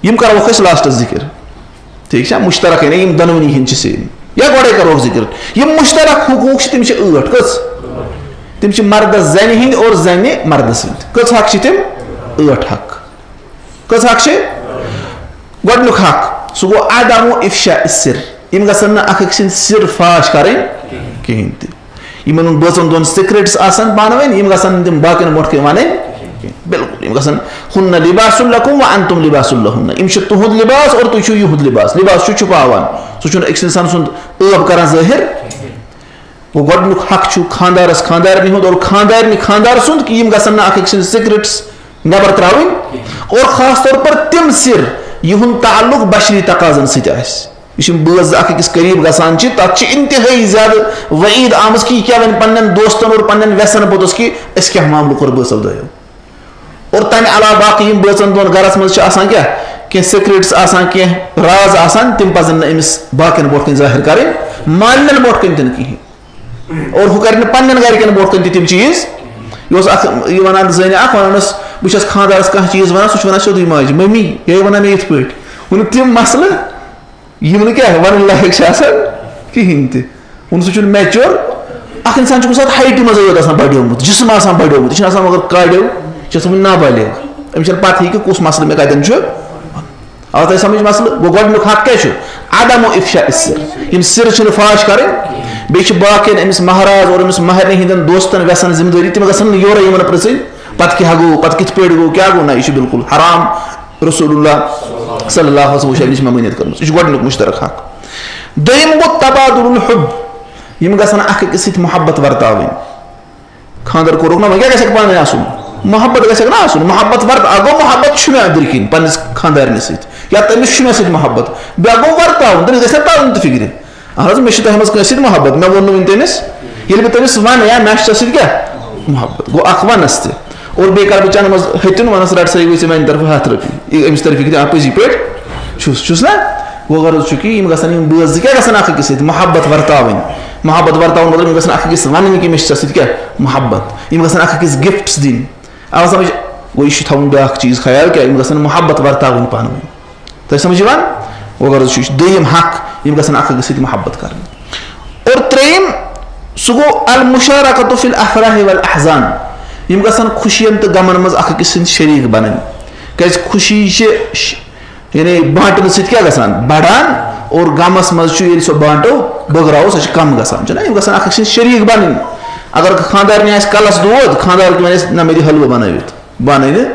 یِم کرہوکھ أسۍ lastس ذِکِر۔ ٹھیٖک چھا؟ مشترک، یعنی یِم دۄنوٕنی ہٕنٛدۍ چھِ same۔ یا گۄڈَے کرہوکھ ذِکِر۔ یِم مشترک حقوٗق چھِ، تِم چھِ ٲٹھ۔ کٔژ؟ تِم چھِ مردس زنہِ ہٕنٛدۍ اور زنہِ مردس ہٕنٛدۍ۔ کٔژ حق چھِ تِم؟ ٲٹھ حق۔ کٔژ حق چھِ؟ گۄڈٕنیُک حق، سُہ گوٚو عدم افشاء السر۔ یِم گژھن نہٕ اکھ أکۍ سٕنٛدۍ سِر فاش کرٕنۍ کِہیٖنۍ تہِ۔ یِمن ہُنٛد بٲژن دۄن secrets آسن پانہٕ ؤنۍ، یِم گژھن نہٕ تِم باقین برونٛٹھ کَنہِ وَنٕنۍ کینٛہہ۔ بِلکُل، یِم گژھن، "ہُنَّ لِباسٌ لَکُمْ وَأَنْتُمْ لِبَاسٌ لَہُنَّ"، یِم چھِ تُہُنٛد لِباس اور تُہۍ چھِو یِہُنٛد لِباس۔ لِباس چھُ چھُپاوان، سُہ چھُنہٕ أکۍ سٕنٛدِ سَنہٕ سُنٛد عٲب کران ظٲہِر۔ گوٚو، گۄڈٕنیُک حق چھُ خانٛدارَس خانٛدارنہِ ہُنٛد اور خانٛدارنہِ خانٛدار سُنٛد، کہِ یِم گژھن نہٕ اکھ أکۍ سٕنٛدۍ secrets نٮ۪بر ترٛاوٕنۍ، اور خاص طور پر تِم سِر، یِہُنٛد تعلق بشری تقاضن سۭتۍ آسہِ۔ یُس یِم بٲژ زٕ اکھ أکِس قریٖب گژھان چھِ، تتھ چھِ انتہٲیی زیادٕ وعید آمٕژ کہِ یہِ کیٛاہ وَنہِ پننٮ۪ن دوستن اور پننٮ۪ن وٮ۪سن پوٚتُس کہِ أسۍ کیٛاہ معاملہٕ کوٚر بٲژو دۄیو۔ اور تمہِ علاوٕ باقٕے یِم بٲژن دۄن گرس منٛز چھِ آسان کیٛاہ، کینٛہہ secrets آسان، کینٛہہ راز آسان، تِم پزن نہٕ أمِس باقین برونٛٹھ کنہِ ظٲہِر کرٕنۍ، مالِنٮ۪ن برونٛٹھ کنہِ تہِ نہٕ کِہیٖنۍ۔ اور ہُہ کرِ نہٕ پننٮ۪ن گرِکٮ۪ن برونٛٹھ کنہِ تہِ تِم چیٖز۔ یہِ اوس اکھ، یہِ ونان زٔنۍ اکھ، ونان ٲس، "بہٕ چھَس خانٛدارس کانٛہہ چیٖز ونان، سُہ چھُ ونان سیوٚدُے ماجہِ، ممی، یہِ ہے ونان مےٚ یِتھ پٲٹھۍ۔" ووٚنُن تِم مسلہٕ، یِم نہٕ کیٛاہ ونٕنۍ لایق چھِ آسان کِہیٖنۍ تہِ۔ ووٚنُن سُہ چھُنہٕ mature۔ اکھ انسان چھُ کُنہِ ساتہٕ height منٛزٕے یوت آسان بڑیومُت، جسم آسان بڑیومُت، یہِ چھُنہٕ آسان مگر کاڑیو، یہِ چھُ آسان وُنہِ نابالغ۔ أمِس چھَنہٕ پتہٕے کہِ کُس مسلہٕ مےٚ کتٮ۪ن چھُ۔ آو تۄہہِ سمجھ مسلہٕ؟ گوٚو گۄڈٕنیُک حق کیٛاہ چھُ؟ عدم افشاء السر۔ یِم سِر چھِنہٕ فاش کرٕنۍ۔ بیٚیہِ چھِ باقین أمِس مہراز اور أمِس مہرنہِ ہٕنٛدٮ۪ن دوستن وٮ۪سن ذمہٕ دٲری، تِم گژھن نہٕ یورے یِمن پرژھٕنۍ، پتہٕ کیٛاہ گوٚو، پتہٕ کِتھ پٲٹھۍ گوٚو، کیٛاہ گوٚو؟ نہ، یہِ چھُ بِلکُل حرام۔ رسول اللہ صلی اللہ علیہ وسلم وٕچھ، أمِس چھِ ممٲنیت کٔرمٕژ۔ یہِ چھُ گۄڈٕنیُک مشترک حق۔ دوٚیِم گوٚو تبادل الحب۔ یِم گژھن اکھ أکِس سۭتۍ محبت ورتاوٕنۍ۔ خانٛدر کوٚرُکھ نا، وۄنۍ کیٛاہ گژھٮ۪کھ پانہٕ ؤنۍ آسُن؟ محبت گژھٮ۪کھ نا آسُن، محبت ورت-، اَکھ گوٚو محبت چھُ مےٚ أنٛدرۍ کِنۍ پنٛنِس خانٛدارنہِ سۭتۍ، یا تٔمِس چھُ مےٚ سۭتۍ محبت، بیٛاکھ گوٚو ورتاوُن، تٔمِس گژھِ نہ تَرُن تہِ فِکرِ، اَہَن حظ، مےٚ چھُ تۄہہِ منٛز کٲنٛسہِ سۭتۍ محبت، مےٚ ووٚن نہٕ وٕنہِ تٔمِس، ییٚلہِ بہٕ تٔمِس وَنہٕ، یا مےٚ چھُ ژےٚ سۭتۍ کیٛاہ محبت، گوٚو اَکھ وَنَس تہِ، اور بیٚیہِ کَرٕ بہٕ چَنٛدٕ منٛز ۂتِن، وَنَس رَٹ سا یہِ گٔے ژےٚ میٛانہِ طرفہٕ ہَتھ رۄپیہِ، یہِ أمِس طرفہِ کِتھ، آ، پٔزی پٲٹھۍ چھُس، چھُس نا؟ گوٚو غرض چھُ کہِ یِم گژھن، یِم بٲژ زٕ کیٛاہ گژھن اَکھ أکِس سۭتۍ؟ محبت ورتاوٕنۍ۔ محبت ورتاوُن مطلب، یِم گژھن اکھ أکِس وَنٕنۍ کہِ مےٚ چھِ ژےٚ سۭتۍ کیٛاہ محبت۔ یِم گژھن اکھ أکِس gifts دِنۍ۔ آو سمجھ؟ گوٚو یہِ چھُ تھاوُن بیٛاکھ چیٖز خیال کیٛاہ؟ یِم گژھن محبت ورتاوٕنۍ پانہٕ ؤنۍ۔ تۄہہِ سمجھ یِوان؟ وۄنۍ غرض چھُ، یہِ چھُ دوٚیِم حق، یِم گژھن اکھ أکِس سۭتۍ محبت کرٕنۍ۔ اور ترٛیٚیِم، سُہ گوٚو المشارکۃ فی الافراح والاحزان۔ یِم گژھن خوشین تہٕ غمن منٛز اکھ أکِس سٕنٛدۍ شریٖک بنٕنۍ۔ کیٛازِ خوشی چھِ ش-، یعنی بانٹنہٕ سۭتۍ کیٛاہ گژھان؟ بڑان۔ اور غمس منٛز چھُ ییٚلہِ سۄ بانٹو، بٲگراوو، سۄ چھِ کم گژھان، چھُنہ؟ یِم گژھن اکھ أکۍ سٕنٛدۍ شریٖک بنٕنۍ۔ اگر خانٛدارنہِ آسہِ کلس دود، خانٛدار تہِ ونٮ۪س، "نہ، مےٚ دِ حلوٕ بنٲوِتھ، بہٕ انَے نہٕ۔"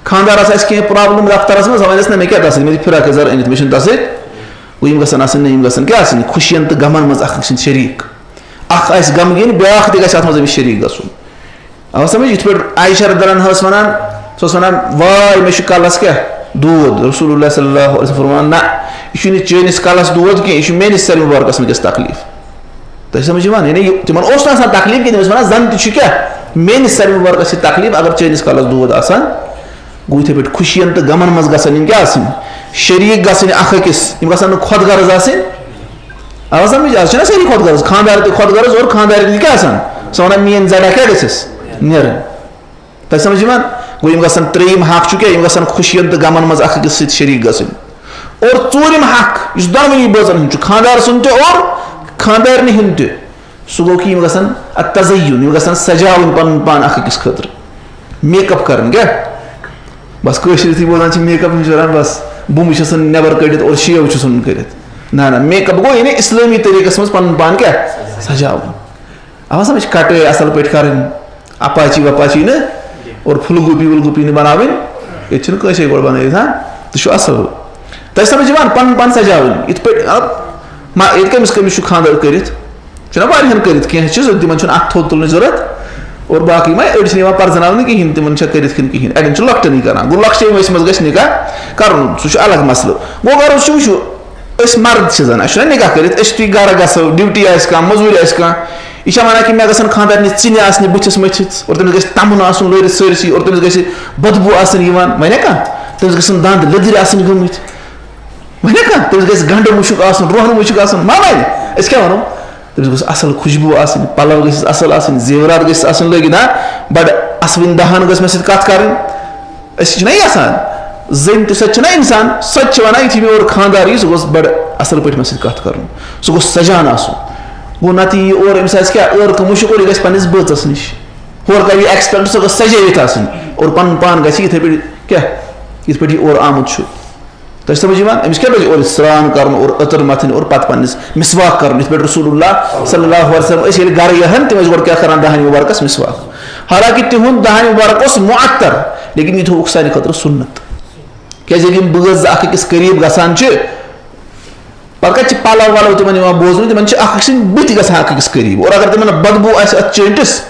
خانٛدارس آسہِ کینٛہہ problem دفترس منٛز، سۄ ونٮ۪س، "نہ، مےٚ کیٛاہ تَس سۭتۍ؟ مےٚ دِ فراک یزار أنِتھ، مےٚ چھُنہٕ تَس سۭتۍ۔" گوٚو یِم گژھن آسٕنۍ، نہ، یِم گژھن کیٛاہ آسٕنۍ؟ خوشین تہٕ غمن منٛز اکھ أکۍ سٕنٛدۍ شریٖک۔ اکھ آسہِ غمگیٖن، بیٛاکھ تہِ گژھِ اتھ منٛز أمِس شریٖک گژھُن۔ آو سمجھ؟ یِتھ پٲٹھۍ عائشہ رضی اللہ عنہا ٲس ونان، سۄ ٲس ونان، "واے، مےٚ چھُ کلس کیٛاہ دود؟" رسول اللہ صلی اللہ علیہ وسلم فرمان، "نہ، یہِ چھُنہٕ چٲنِس کلس دود کینٛہہ، یہِ چھُ میٲنِس سرِ مبارکس وٕنکیٚس تکلیف۔" تۄہہِ سمجھ یِوان؟ یعنی یہِ، تِمن اوس نہٕ آسان تکلیف کینٛہہ، تِم ٲسۍ ونان، "زن تہِ چھُ کیٛاہ، میٲنِس سرِ مبارکس چھِ تکلیف، اگر چٲنِس کلس دود آسان۔" گوٚو یِتھے پٲٹھۍ خوشین تہٕ غمن منٛز گژھن یِم کیٛاہ آسٕنۍ؟ شریٖک گژھٕنۍ اکھ أکِس۔ یِم گژھن نہٕ خۄد غرض آسٕنۍ۔ آ، سمجھ؟ آز چھِنہ سٲری خۄد غرض، خانٛدار تہِ خۄد غرض اور خانٛدارِنۍ تہِ کیٛاہ آسان؟ سۄ وَنان، "میٛٲنۍ زَرہ کیٛاہ گژھٮ۪س؟ نیرٕنۍ۔" تۄہہِ سمجھ یِوان؟ گوٚو یِم گژھن، ترٛیٚیِم حق چھُ کیٛاہ؟ یِم گژھن خوشیَن تہٕ غمَن منٛز اکھ أکِس سۭتۍ شریٖک گژھٕنۍ۔ اور ژوٗرِم حق، یُس دۄنوٕنی بٲژَن ہُنٛد چھُ، خانٛدار سُنٛد تہِ اور خانٛدارنہِ ہُنٛد تہِ، سُہ گوٚو کہِ یِم گژھن التزین، یِم گژھن سجاوٕنۍ پَنُن پان اکھ أکِس خٲطرٕ، make up کَرٕنۍ، کیٛاہ؟ بس کٲشِر یُتھُے بوزان چھِ make up، یِم چھِ وَنان بس بُمبہٕ چھِ ژھٕنٕنۍ نٮ۪بر کٔڑِتھ اور شیو چھُ ژھٕنُن کٔرِتھ۔ نہ، نہ، make up گوٚو یعنی اِسلٲمی طریٖقَس منٛز پَنُن پان کیٛاہ؟ سجاوُن۔ اَوا سمجھ؟ کَٹٲے اَصٕل پٲٹھۍ کَرٕنۍ، اَپاچی وَپاچی نہٕ، اور پھُل گوٗپی وُل گوٗپی نہٕ بَناوٕنۍ۔ ییٚتہِ چھِنہٕ کٲنٛسے گۄڈٕ بَنٲوِتھ، ہاں؟ تُہۍ چھِو اَصٕل۔ تۄہہِ سمجھ یِوان؟ پَنُن پان سجاوٕنۍ۔ یِتھ پٲٹھۍ، مطلب، ما، ییٚتہِ کٔمِس کٔمِس چھُ خانٛدر کٔرِتھ؟ چھُنہ واریاہن کٔرِتھ، کینٛہہ چھِ، تِمن چھُنہٕ اَتھٕ تھوٚد تُلنٕچ ضوٚرَتھ۔ اور باقٕے ما، أڑۍ چھِنہٕ یِوان پَرزٕناونہٕ کِہیٖنۍ، تِمن چھا کٔرِتھ کِنہٕ کِہیٖنۍ، اَڑٮ۪ن چھُ لۄکٹٮ۪نٕے کران۔ گوٚو، لۄکچے وٲنٛسہِ منٛز گژھِ نِکاح کَرُن، سُہ چھُ الگ مسلہٕ۔ گوٚو، غرض چھُ وٕچھِو، أسۍ مرد چھِ زَن، اَسہِ چھُنہ نکاح کٔرِتھ، أسۍ چھِ تُہۍ گرٕ گژھو، ڈیوٹی آسہِ کانٛہہ، مٔزوٗرۍ آسہِ کانٛہہ، یہِ چھا وَنان کہِ مےٚ گژھن خانٛدارنہِ ژِنہِ آسنہِ بٕتھِس مٔتھِتھ، اور تٔمِس گژھِ تَمُن آسُن لٲرِتھ سٲرسٕے، اور تٔمِس گژھِ بدبوٗ آسٕنۍ یِوان، وَنہِ کانٛہہ؟ تٔمِس گژھن دَنٛد لیٚدٕرۍ آسٕنۍ گٔمٕتۍ، وَنہِ کانٛہہ؟ تٔمِس گژھِ گنٛڈٕ مُشُک آسُن، رۄہنہٕ مُشُک آسُن، ما وَنہِ؟ أسۍ کیٛاہ وَنو؟ تٔمِس گوٚژھ اَصٕل خوشبوٗ آسٕنۍ، پَلَو گٔژھِس اَصٕل آسٕنۍ، زیورات گٔژھِس آسٕنۍ لٲگِتھ، ہا، بَڑٕ اَسوٕنۍ دَہَن گٔژھ مےٚ سۭتۍ کَتھ کَرٕنۍ۔ أسۍ چھِنہ یَژھان، زٔنۍ تہِ سۄ تہِ چھِنہ اِنسان، سۄ تہِ چھِ وَنان، یُتھُے مےٚ اورٕ خانٛدار یی، سُہ گوٚژھ بَڑٕ اَصٕل پٲٹھۍ مےٚ سۭتۍ کَتھ کَرُن، سُہ گوٚژھ سَجان آسُن۔ گوٚو نَتہٕ یی یہِ اورٕ أمِس آسہِ کیٛاہ، عٲرقہٕ مُشُک، اور یہِ گژھِ پنٛنِس بٲژَس نِش۔ ہورٕ کَرِ یہِ ایکسپیکٹ، سۄ گٔژھ سَجٲوِتھ آسٕنۍ، اور پَنُن پان گژھِ یِتھَے پٲٹھۍ کیٛاہ، یِتھ پٲٹھۍ یہِ اورٕ آمُت چھُ۔ تۄہہِ چھِ سمجھ یِوان؟ أمِس کیٛاہ پَزِ؟ اورٕ سرٛان کَرُن، اورٕ عطر مَتھٕنۍ، اور پَتہٕ پنٛنِس مسواک کَرُن، یِتھ پٲٹھۍ رسول اللہ صلی اللہ علیہ وسلم ٲسۍ ییٚلہِ گَرٕ یِہَن، تِم ٲسۍ گۄڈٕ کیٛاہ کَران؟ دَہَن مُبارکَس مسواک۔ حالانکہِ تِہُنٛد دَہَن مُبارک اوس معطر، لیکن یہِ تھوٚوُکھ سانہِ خٲطرٕ سُنت۔ کیٛازِ ییٚلہِ یِم بٲژ زٕ اَکھ أکِس قریٖب گژھان چھِ، پَتہٕ کَتہِ چھِ پَلَو وَلَو تِمَن یِوان بوزنہٕ؟ تِمَن چھِ اَکھ أکۍ سٕنٛدۍ بٕتھۍ گژھان اَکھ أکِس قریٖب۔ اور اگر تِمَن بدبوٗ آسہِ اَتھ چٲنٛٹِس،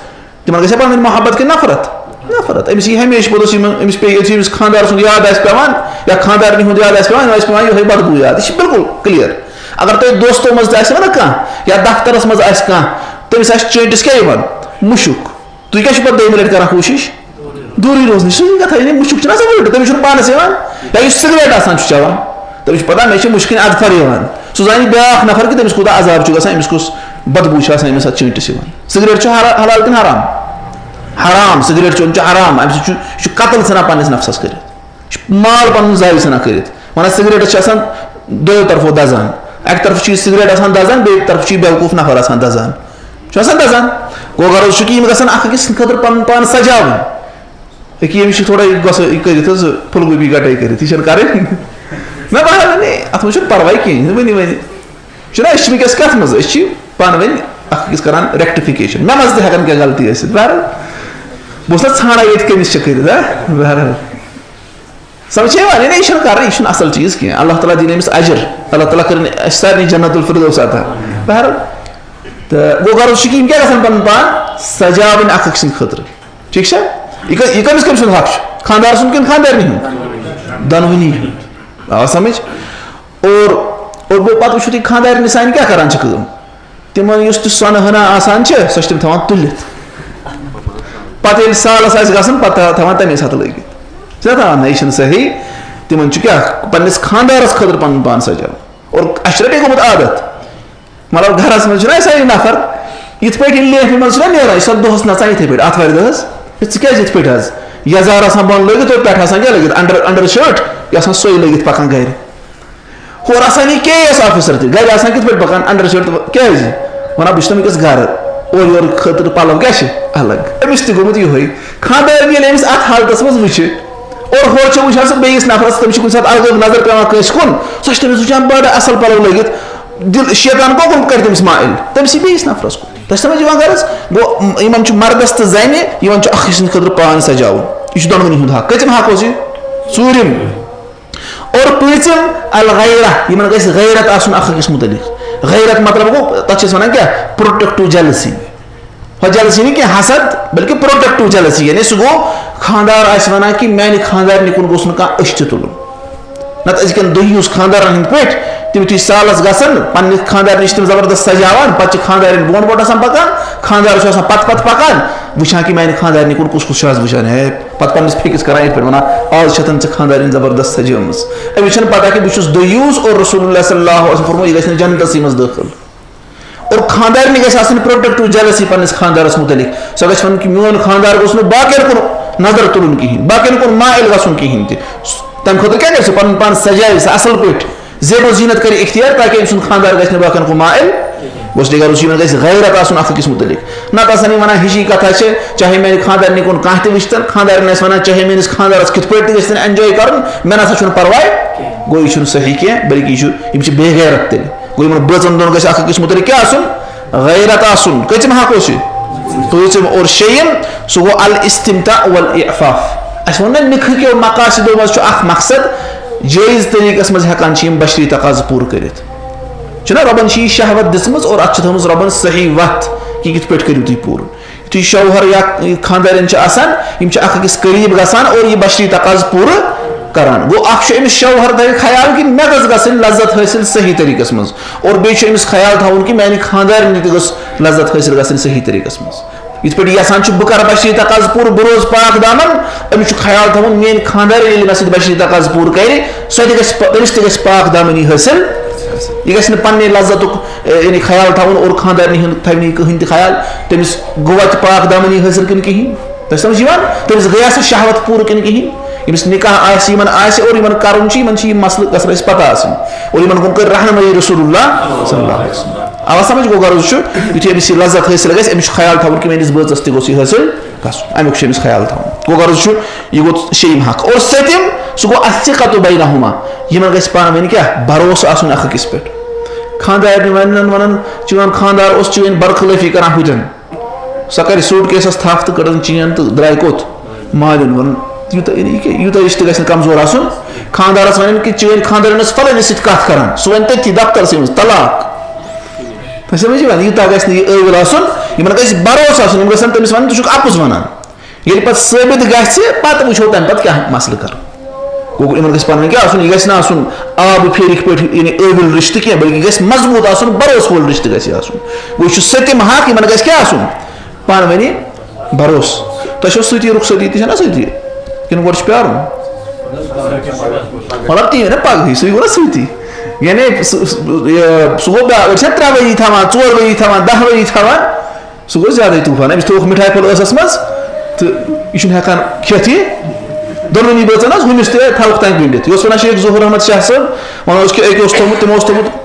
تِمَن گژھِ پَنٕنۍ محبت کِنہٕ نفرت؟ نفرت۔ أمِس یی ہمیشہِ پوٚتُس یِمَن، أمِس پیٚیہِ یُتھُے أمِس خانٛدار سُنٛد یاد آسہِ پٮ۪وان یا خانٛدارنہِ ہُنٛد یاد آسہِ پٮ۪وان، یِمَن آسہِ پٮ۪وان یِہوٚے بدبوٗ یاد۔ یہِ چھِ بِلکُل کٕلیَر۔ اگر تۄہہِ دوستو منٛز تہِ آسہِ وَنان کانٛہہ یا دفترَس منٛز آسہِ کانٛہہ، تٔمِس آسہِ چٲنٛٹِس کیٛاہ یِوان؟ مُشُک۔ تُہۍ کیٛاہ چھِو پَتہٕ دوٚیمہِ لَٹہِ کَران کوٗشِش؟ دوٗرٕے روزنٕچ۔ سُہ چھُنہٕ کَتھا، یعنی مُشُک چھُنہ آسان وٕلٹہٕ، تٔمِس چھُنہٕ پانَس یِوان۔ یا یُس سِگریٹ آسان چھُ چٮ۪وان، تٔمِس چھُ پَتہ مےٚ چھِ مُشکِن اَدفَر یِوان۔ سُہ زانہِ بیٛاکھ نفر کہِ تٔمِس کوٗتاہ عذاب چھُ گژھان، أمِس کُس بدبوٗ چھُ آسان أمِس اَتھ چٲنٛٹِس یِوان۔ سِگریٹ چھُ حرا-، حلال کِنہٕ حرام؟ حرام۔ سِگریٹ چیوٚن چھُ حرام۔ اَمہِ سۭتۍ چھُ، یہِ چھُ قتل ژھٕنان پنٛنِس نفسَس کٔرِتھ۔ یہِ چھُ مال پَنُن ضایع ژھٕنان کٔرِتھ۔ وَنان سِگریٹَس چھِ آسان دۄیو طرفو دَزان۔ اَکہِ طرفہٕ چھُ یہِ سِگریٹ آسان دَزان، بیٚیہِ طرفہٕ چھُ یہِ بیوقوٗف نفر آسان دَزان۔ چھُ آسان دَزان۔ گوٚو غرض چھُ کہِ یِم گژھن اَکھ أکِس سٕنٛدِ خٲطرٕ پَنُن پان سجاوٕنۍ۔ أکہِ ییٚمِس چھِ تھوڑا یہِ گژھان یہِ کٔرِتھ حظ، پھُل گوٗبی گَٹَے کٔرِتھ، یہِ چھَنہٕ کَرٕنۍ۔ نہ، بہرحال، نہ، اَتھ منٛز چھُنہٕ پَرواے کِہیٖنۍ، ؤنِو، ؤنِو۔ چھُنہ، أسۍ چھِ وٕنکیٚس کَتھ منٛز؟ أسۍ چھِ پانہٕ ؤنۍ اَکھ أکِس کَران rectification۔ مےٚ منٛز تہِ ہٮ۪کَن کینٛہہ غلطی ٲسِتھ، بہرحال۔ بہٕ اوسُس نہ ژھانٛڈان ییٚتہِ کٔمِس چھِ کٔرِتھ، ہا؟ بہرحال۔ سمجھ چھےٚ یِوان؟ یعنی یہِ چھُنہٕ کَرُن، یہِ چھُنہٕ اَصٕل چیٖز کینٛہہ۔ اللہ تعالیٰ دِیِن أمِس اجر، اللہ تعالیٰ کٔرِن اَسہِ سارنٕے جنت الفردوس عطا۔ بہرحال، تہٕ گوٚو غرض چھُ کہِ یِم کیٛاہ گژھن پَنُن پان سجاوٕنۍ اَکھ أکۍ سٕنٛدِ خٲطرٕ؟ ٹھیٖک چھا؟ یہِ کٔمِس، یہِ کٔمِس کٔمۍ سُنٛد حق چھُ؟ خانٛدار سُنٛد کِنہٕ خانٛدارنہِ ہُنٛد؟ دۄنوٕنی ہُنٛد۔ آ سمجھ؟ اور، اور گوٚو پَتہٕ وٕچھِو تُہۍ خانٛدارنہِ سانہِ کیٛاہ کَران چھِ کٲم۔ تِمن یُس تہِ سۄنہٕ ہنا آسان چھِ، سۄ چھِ تِم تھاوان تُلِتھ۔ پتہٕ ییٚلہِ سالس آسہِ گژھُن، پتہٕ تھا-، تھاوان تَمے ساتہٕ لٲگِتھ۔ چھِنہ تھاوان؟ نہ، یہِ چھُنہٕ صحیح۔ تِمن چھُ کیٛاہ، پننِس خانٛدارس خٲطرٕ پنُن پان سجاوُن۔ اور اَسہِ چھُ رَٹے گوٚمُت عادت۔ مطلب، گرس منٛز چھُنہ اَسہِ سٲری نفر، یِتھ پٲٹھۍ ییٚلہِ لیفہِ منٛز چھُنہ نیران، یہِ چھُ آسان دۄہس نژان یِتھے پٲٹھۍ، آتھوارِ دۄہ حظ۔ ہے، ژٕ کیٛازِ یِتھ پٲٹھۍ حظ؟ یزار آسان بۄن لٲگِتھ اور پٮ۪ٹھٕ آسان کیٛاہ لٲگِتھ؟ انڈر، انڈر شٲٹ، یہِ آسان سۄے لٲگِتھ پکان گرِ۔ ہورٕ آسان یہِ کے اے ایس آفیسر تہِ، گرِ آسان کِتھ پٲٹھۍ پکان انڈر شٲٹ تہٕ کیٛازِ؟ وَنان بہٕ چھُس تَمہِ کِس گرٕ، اورٕ یورٕ خٲطرٕ پَلو کیٛاہ چھِ الگ؟ أمِس تہِ گوٚمُت یِہوٚے۔ خانٛدارِنۍ ییٚلہِ أمِس اَتھ حالتَس منٛز وٕچھِ، اور ہورٕ چھِ وٕچھان سُہ بیٚیِس نفرَس، تٔمِس چھِ کُنہِ ساتہٕ الگ نظر پٮ۪وان کٲنٛسہِ کُن، سۄ چھِ تٔمِس وٕچھان بَڑٕ اَصٕل پَلو لٲگِتھ، دِل شیطان کۄکُن کَرِ تٔمِس مائل، تٔمِس یی بیٚیِس نفرَس کُن۔ تۄہہِ چھِ سَمٕجھ یِوان غرض؟ گوٚو، یِمَن چھُ مردَس تہٕ زَنہِ، یِمَن چھُ اَکھ أکۍ سٕنٛدِ خٲطرٕ پان سجاوُن۔ یہِ چھُ دۄنوٕنی ہُنٛد حق۔ کٔژِم حق اوس یہِ؟ ژوٗرِم۔ اور پوٗنٛژِم الغیرہ، یِمن گژھِ غیرت آسُن اکھ أکِس مُتعلق۔ غیرت مطلب گوٚو، تتھ چھِ أسۍ ونان کیٛاہ؟ Productive jealousy. ہۄ جیلسی نہٕ کینٛہہ حسد، بلکہِ پروڈکٹو جیلسی، یعنی سُہ گوٚو خانٛدار آسہِ ونان کہِ میانہِ خانٛدارنہِ کُن گوٚژھ نہٕ کانٛہہ أچھ تہِ تُلُن۔ نتہٕ أزکٮ۪ن دٔہِیوٗس خانٛدارن ہٕنٛدۍ پٲٹھۍ، تِم یُتھُے سالس گژھن، پننہِ خانٛدارنہِ چھِ تِم زبردست سجاوان، پتہٕ چھِ خانٛدارِنۍ برونٛٹھ برونٛٹھ آسان پکان، خانٛدار چھُ آسان پتہٕ پتہٕ پکان، وٕچھان کہِ میانہِ خانٛدارنہِ کُن کُس کُس چھُ آز وٕچھان، ہے، پتہٕ پننِس پھیٚکِس کران یِتھ پٲٹھۍ ونان، آز چھےٚ تن ژےٚ خانٛدارِنۍ زبردست سجٲومٕژ۔ أمِس چھنہٕ پتہ کہِ بہٕ چھُس دٔیوٗس اور رسول اللہ صلی اللہ علیہ وسلم فرموو، یہِ گژھِ نہٕ جنتسٕے منٛز دٲخل۔ اور خانٛدارنہِ گژھِ آسٕنۍ پروڈکٹو جیلسی پننِس خانٛدارس مُتعلق۔ سۄ گژھِ ونُن کہِ میون خانٛدار گوٚژھ نہٕ باقین کُن نظر تُلُن کِہینۍ، باقین کُن مائل گژھُن کِہینۍ تہِ۔ تمہِ خٲطرٕ کیٛاہ کرِ سُہ؟ پنُن پان سجاوِ سُہ اصل پٲٹھۍ، زیب و زینت کرِ اختیار، تاکہ أمۍ سُنٛد خانٛدار گژھِ نہٕ باقین کُن مائل۔ گوٚژھ نگار حسین گژھِ غیرت آسُن اکھ أکِس مُتعلق۔ نتہٕ آسان یِم ونان ہِشی کتھا چھِ، چاہے میانہِ خانٛدارنہِ کُن کانٛہہ تہِ وٕچھتن، خانٛدارنہِ آسہِ ونان چاہے میٲنِس خانٛدارس کِتھ پٲٹھۍ تہِ گژھِ تن انجوے کرُن، مےٚ نسا چھُنہٕ پرواے۔ گوٚو یہِ چھُنہٕ صحیح کینٛہہ، بلکہِ یہِ چھُ، یِم چھِ بے غیرت تیٚلہِ۔ گوٚو یِمن بٲژن دۄن گژھِ اکھ أکِس مُتعلق کیٛاہ آسُن؟ غیرت آسُن۔ کٔژِم حق اوس یہِ؟ پٲنٛژِم۔ اور شیٚیِم، سُہ گوٚو الاستمتاع والاعفاف۔ اَسہِ ووٚن نہ، نِکاح کیو مقاصدو منٛز چھُ اکھ مقصد، جٲیز طریٖقس منٛز ہٮ۪کان چھِ یِم بشری تقاضہٕ پوٗرٕ کٔرِتھ۔ چھُنہ رۄبن چھِ یہِ شہوت دِژمٕژ اور اتھ چھِ تھٲومٕژ رۄبن صحیح وتھ کہِ یِتھ پٲٹھۍ کٔرِو تُہۍ پوٗرٕ۔ یُتھُے شوہر یا خانٛدارِنۍ چھِ آسان، یِم چھِ اکھ أکِس قریٖب گژھان اور یہِ بشری تقاضہٕ پوٗرٕ کران۔ گوٚو، اکھ چھُ أمِس شوہر تھاوِ خیال کہِ مےٚ گٔژھ گژھٕنۍ لذت حٲصِل صحیح طریٖقس منٛز، اور بیٚیہِ چھُ أمِس خیال تھاوُن کہِ میانہِ خانٛدارنہِ تہِ گٔژھ لذت حٲصِل گژھٕنۍ صحیح طریٖقس منٛز۔ یِتھ پٲٹھۍ یہِ یژھان چھُ بہٕ کرٕ بشری تقاضہٕ پوٗرٕ، بہٕ روزٕ پاک دامن، أمِس چھُ خیال تھاوُن میٲنۍ خانٛدارِنۍ ییٚلہِ مےٚ سۭتۍ بشری تقاضہٕ پوٗرٕ کرِ، سۄ تہِ گژھِ پ-، أمِس تہِ گژھِ پاک دامنی حٲصِل۔ یہِ گژھِ نہٕ پننہِ لذتُک، اے، یعنی خیال تھاوُن اور خانٛدارنہِ ہُنٛد تھاوِ نہٕ یہِ کٕہٕنۍ تہِ خیال، تٔمِس گوٚوا تہِ پاک دامنی حٲصِل کِنہٕ کِہیٖنۍ۔ تۄہہِ سمجھ یِوان؟ تٔمِس گٔیا سۄ شہوت پوٗرٕ کِنہٕ کِہیٖنۍ؟ ییٚمِس نکاح آسہِ، یِمن آسہِ اور یِمن کرُن چھُ، یِمن چھِ یہِ مسلہٕ گژھن اَسہِ پتہ آسٕنۍ۔ اور یِمن کُن کٔر رہنمٲیی رسول اللہ صلی اللہ علیہ وسلم۔ اوا سمجھ گوٚو غرض چھُ، یُتھُے أمِس یہِ لذت حٲصِل گژھِ، أمِس چھُ خیال تھاوُن کہِ میٲنِس بٲژس تہِ گوٚژھ یہِ حٲصِل گژھُن، اَمیُک چھُ أمِس خیال تھاوُن۔ گوٚو غرض چھُ، یہِ گوٚو شیٚیِم حق۔ اور سٔتِم، سُہ گوٚو الثقة بینہما، یِمن گژھِ پانہٕ ؤنۍ کیٛاہ؟ بھروسہٕ آسُن اکھ أکِس پٮ۪ٹھ۔ خانٛدارنہِ ونن، ونن، چون خانٛدار اوس چٲنۍ برخلٲفی کران ہُتٮ۪ن۔ سۄ کرِ سوٹ کیسس تھپھ تہٕ کٔڑٕن چین تہٕ درٛاے کوٚت؟ مالِن۔ ووٚنُن، یوٗتاہ، یعنی یہِ کیٛاہ، یوٗتاہ رِشتہٕ گژھِ نہٕ کمزور آسُن۔ خانٛدارس ونن کہِ چٲنۍ خانٛدارِنۍ ٲس فلٲنِس سۭتۍ کتھ کران، سُہ ونہِ تٔتھی دفترسٕے منٛز طلاق۔ تۄہہِ سمجھ یِوان؟ یوٗتاہ گژھِ نہٕ یہِ ٲوِل آسُن، یِمن گژھِ بھروسہٕ آسُن، یِم گژھن تٔمِس ونٕنۍ، ژٕ چھُکھ اپُز ونان۔ ییٚلہِ پتہٕ ثٲبت گژھِ، پتہٕ وٕچھو تمہِ پتہٕ کیٛاہ مسلہٕ کرو۔ گوٚو، یِمن گژھِ پنٕنۍ کیٛاہ آسُن؟ یہِ گژھِ نہٕ آسُن آبہٕ پھیرِکۍ پٲٹھۍ، یعنی ٲوِل رِشتہٕ کینٛہہ، بلکہِ گژھِ مضبوٗط آسُن، بھروسہٕ وول رِشتہٕ گژھِ آسُن۔ گوٚو، یہِ چھُ سٔتِم حق، یِمن گژھِ کیٛاہ آسُن؟ پانہٕ ؤنی بھروسہٕ۔ تۄہہِ چھو سۭتی رخصتی تہِ چھَنا سۭتی؟ کِنہٕ گۄڈٕ چھُ پیارُن؟ مطلب، تی گوٚو نا پگہٕے، سُے گوٚو نا سۭتی۔ یعنی سُہ، سُہ، یہِ، سُہ گوٚو بیٛاکھ، أڑۍ چھِنہ ترٛےٚ ؤری تھاوان، ژور ؤری تھاوان، دَہ ؤری تھاوان۔ سُہ گوٚو زیادَے طوٗفان۔ أمِس تھوٚوُکھ مِٹھایہِ پھوٚل ٲسَس منٛز تہٕ یہِ چھُنہٕ ہٮ۪کان کھٮ۪تھ یہِ۔ دۄنوٕنی بٲژَن حظ، ہُمِس تہِ تھاوُکھ تَمہِ گٔنٛڈِتھ۔ یہِ اوس وَنان شیخ ظہوٗر احمد شاہ صٲب، وَنان اوس کہِ أکۍ اوس تھوٚومُت، تِمو اوس تھوٚومُت،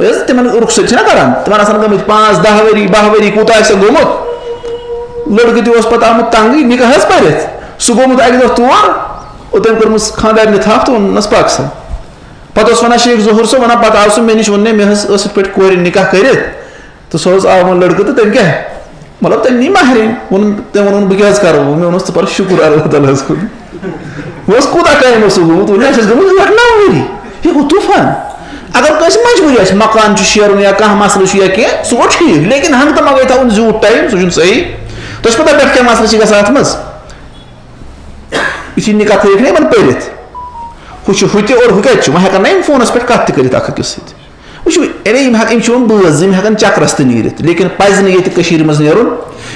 یہِ حظ تِمَن رُخصت چھِنہ کَران، تِمَن آسان گٔمٕتۍ پانٛژھ، دَہ ؤری، باہ ؤری، کوٗتاہ آسہِ گوٚمُت۔ لٔڑکہٕ تہِ اوس پَتہٕ آمُت تنٛگٕے، نِکاح حظ پٔرِتھ۔ سُہ گوٚمُت اَکہِ دۄہ تور، اور تٔمۍ کٔرمٕژ خانٛدارنہِ تھپھ تہٕ ووٚننَس، "پَک سا۔" پَتہٕ اوس وَنان شیخ ظہوٗر صٲب، وَنان، پَتہٕ آو سُہ مےٚ نِش، ووٚن مےٚ، مےٚ حظ ٲس یِتھ پٲٹھۍ کورِ نِکاح کٔرِتھ۔ تہٕ سُہ حظ آو وۄنۍ لٔڑکہٕ تہٕ تٔمۍ کیٛاہ؟ مطلب، تٔمۍ نی مہرِنۍ۔ ووٚنُن، تٔمۍ ووٚنُن، "بہٕ کیٛاہ حظ کَرٕ؟" مےٚ ووٚنُس، "ژٕ پَر شُکُر اللہ تعالیٰ ہَس کُن۔" مےٚ اوس کوٗتاہ ٹایم اوس سُہ گوٚمُت؟ وۄنۍ اَسہِ ٲسۍ گٔمٕتۍ ٲٹھ نَو ؤری۔ یہِ گوٚو طوٗفان۔ اگر کٲنٛسہِ مجبوٗری آسہِ، مکان چھُ شیرُن یا کانٛہہ مسلہٕ چھُ یا کینٛہہ، سُہ گوٚو ٹھیٖک۔ لیکن ہنٛگہٕ تہٕ منٛگَے تھاوُن زیوٗٹھ ٹایم، سُہ چھُنہٕ صحیح۔ تۄہہِ چھِ پَتہ پٮ۪ٹھ کیٛاہ مسلہٕ چھِ گژھان اَتھ منٛز؟ یُتھُے نِکاح تھٲیِکھ نہ یِمَن پٔرِتھ، ہُہ چھُ ہُہ تہِ اور ہُہ کَتہِ چھُ؟ وۄنۍ ہٮ۪کَن نہ یِم فونَس پٮ۪ٹھ کَتھ تہِ کٔرِتھ اَکھ أکِس سۭتۍ؟ وٕچھِو، یعنی یِم ہٮ۪کَن، یِم چھِ یِم بٲژ، یِم ہٮ۪کَن چَکرَس تہِ نیٖرِتھ، لیکن پَزِ نہٕ ییٚتہِ کٔشیٖرِ منٛز نیرُن،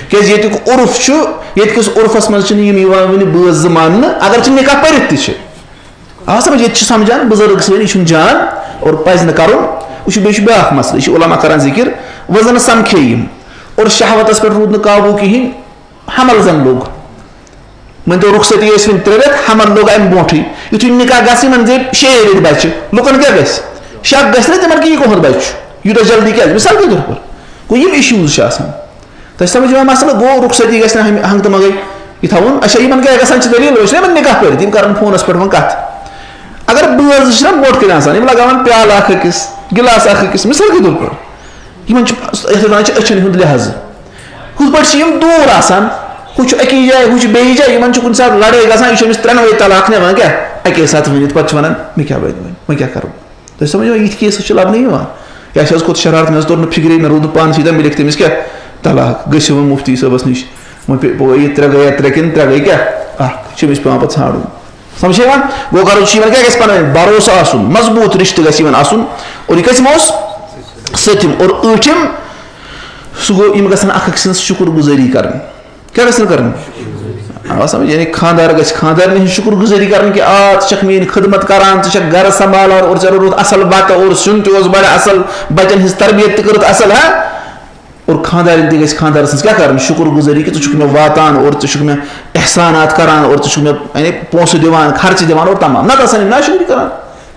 کیٛازِ ییٚتیُک عُرُف چھُ، ییٚتہِ کِس عُرفَس منٛز چھِنہٕ یِم یِوان وٕنہِ بٲژ زٕ ماننہٕ، اگر چھِ نِکاح پٔرِتھ تہِ چھِ۔ آ، سمجھ، ییٚتہِ چھِ سمجھان بُزرگ سٲنۍ، یہِ چھُنہٕ جان اور پَزِ نہٕ کَرُن۔ وٕچھِو، بیٚیہِ چھُ بیٛاکھ مسلہٕ، یہِ چھِ علماء کَران ذِکِر، وۄنۍ زَن سَمکھے یِم اور شہوتَس پٮ۪ٹھ روٗد نہٕ قابوٗ کِہیٖنۍ، حمل زَن لوٚگ۔ مٲنۍ تو رخصتی ٲسۍ وٕنہِ ترٛےٚ رٮ۪تھ، حمل لوٚگ اَمہِ برونٛٹھٕے۔ یُتھُے نِکاح گژھِ، یِمَن زِ شیٚیے رٮ۪تۍ بَچہِ، لُکَن کیٛاہ گژھِ؟ شک گژھِ نہ تِمَن کہِ یہِ کُہُنٛد بَچہِ چھُ، یوٗتاہ جلدی کیٛازِ؟ مِثال کے طور پر، گوٚو یِم issues چھِ آسان۔ تۄہہِ سمجھ یِوان مسلہٕ؟ گوٚو رخصتی گژھِ نہٕ ہمہِ-، ہنٛگتہٕ منٛگَے یہِ تھاوُن۔ اچھا، یِمَن کیٛاہ گژھان چھِ دٔلیٖل؟ وٕچھ نہ یِمَن نِکاح پٔرِتھ، یِم کَرَن فونَس پٮ۪ٹھ وۄنۍ کَتھ۔ اگر بٲژ زٕ چھِنہ برونٛٹھ کَنہِ آسان، یِم لگاوان پیالہٕ اَکھ أکِس، گِلاس اَکھ أکِس، مِثال کے طور پر، یِمَن چھُ، یَتھ وَنان چھِ أچھَن ہُنٛد لحاظہٕ۔ ہُتھ پٲٹھۍ چھِ یِم دوٗر آسان، ہُہ چھُ أکِس جایہِ، ہُہ چھُ بیٚیِس جایہِ، یِمَن چھُ کُنہِ ساتہٕ لڑٲے گژھان، یہِ چھُ أمِس ترٛٮ۪نوَے طلاق نِوان کیٛاہ؟ اَکے ساتہٕ ؤنِتھ، پَتہٕ چھُ وَنان، "مےٚ کیٛاہ بَنہِ وۄنۍ؟ وۄنۍ کیٛاہ کَرٕ بہٕ؟" تۄہہِ سمجھ یِوان؟ یِتھۍ cases چھِ لبنہٕ یِوان۔ یا چھِ حظ کھوٚت شرارت، مےٚ حظ توٚر نہٕ فِکرے، مےٚ روٗد نہٕ پانسٕے تام، مےٚ لیکھِ تٔمِس کیٛاہ؟ طلاق۔ گٔژھِو وۄنۍ مُفتی صٲبَس نِش، وۄنۍ پے-، پے-، یہِ ترٛےٚ گٔے یا ترٛےٚ کِنہٕ ترٛےٚ گٔے کیٛاہ؟ اَکھ۔ چھِ أمِس پٮ۪وان پَتہٕ ژھانٛڈُن۔ سمجھے وۄنۍ؟ گوٚو غرض چھُ یِمَن کیٛاہ گژھِ پَنٕنۍ؟ بھروسہٕ آسُن، مضبوٗط رِشتہٕ گژھِ یِمَن آسُن۔ اور یہِ کٔژِم اوس؟ سٔتِم۔ اور ٲٹھِم، سُہ گوٚو، یِم گژھن اَکھ أکۍ سٕنٛز شُکُر گُزٲری کَرٕنۍ۔ کیٛاہ گژھن کَرٕنۍ؟ آ، سمجھ، یعنی خانٛدار گژھِ خانٛدارنہِ ہٕنٛز شُکُر گُزٲری کَرٕنۍ کہِ آ، ژٕ چھَکھ میٛٲنۍ خدمت کَران، ژٕ چھَکھ گَرٕ سنٛبھالان اور ژےٚ روٚنُتھ اَصٕل بَتہٕ اور سیُن تہِ اوس بَڑٕ اَصٕل، بَچَن ہٕنٛز تربیت تہِ کٔرٕتھ اَصٕل، ہا؟ اور خانٛدارِنۍ تہِ گژھِ خانٛدارَس سٕنٛز کیٛاہ کَرٕنۍ؟ شُکُر گُزٲری کہِ ژٕ چھُکھ مےٚ واتان اور ژٕ چھُکھ مےٚ احسانات کَران اور ژٕ چھُکھ مےٚ، یعنی، پونٛسہٕ دِوان، خرچہٕ دِوان اور تمام۔ نَتہٕ آسَن یِم ناشُکری کَران۔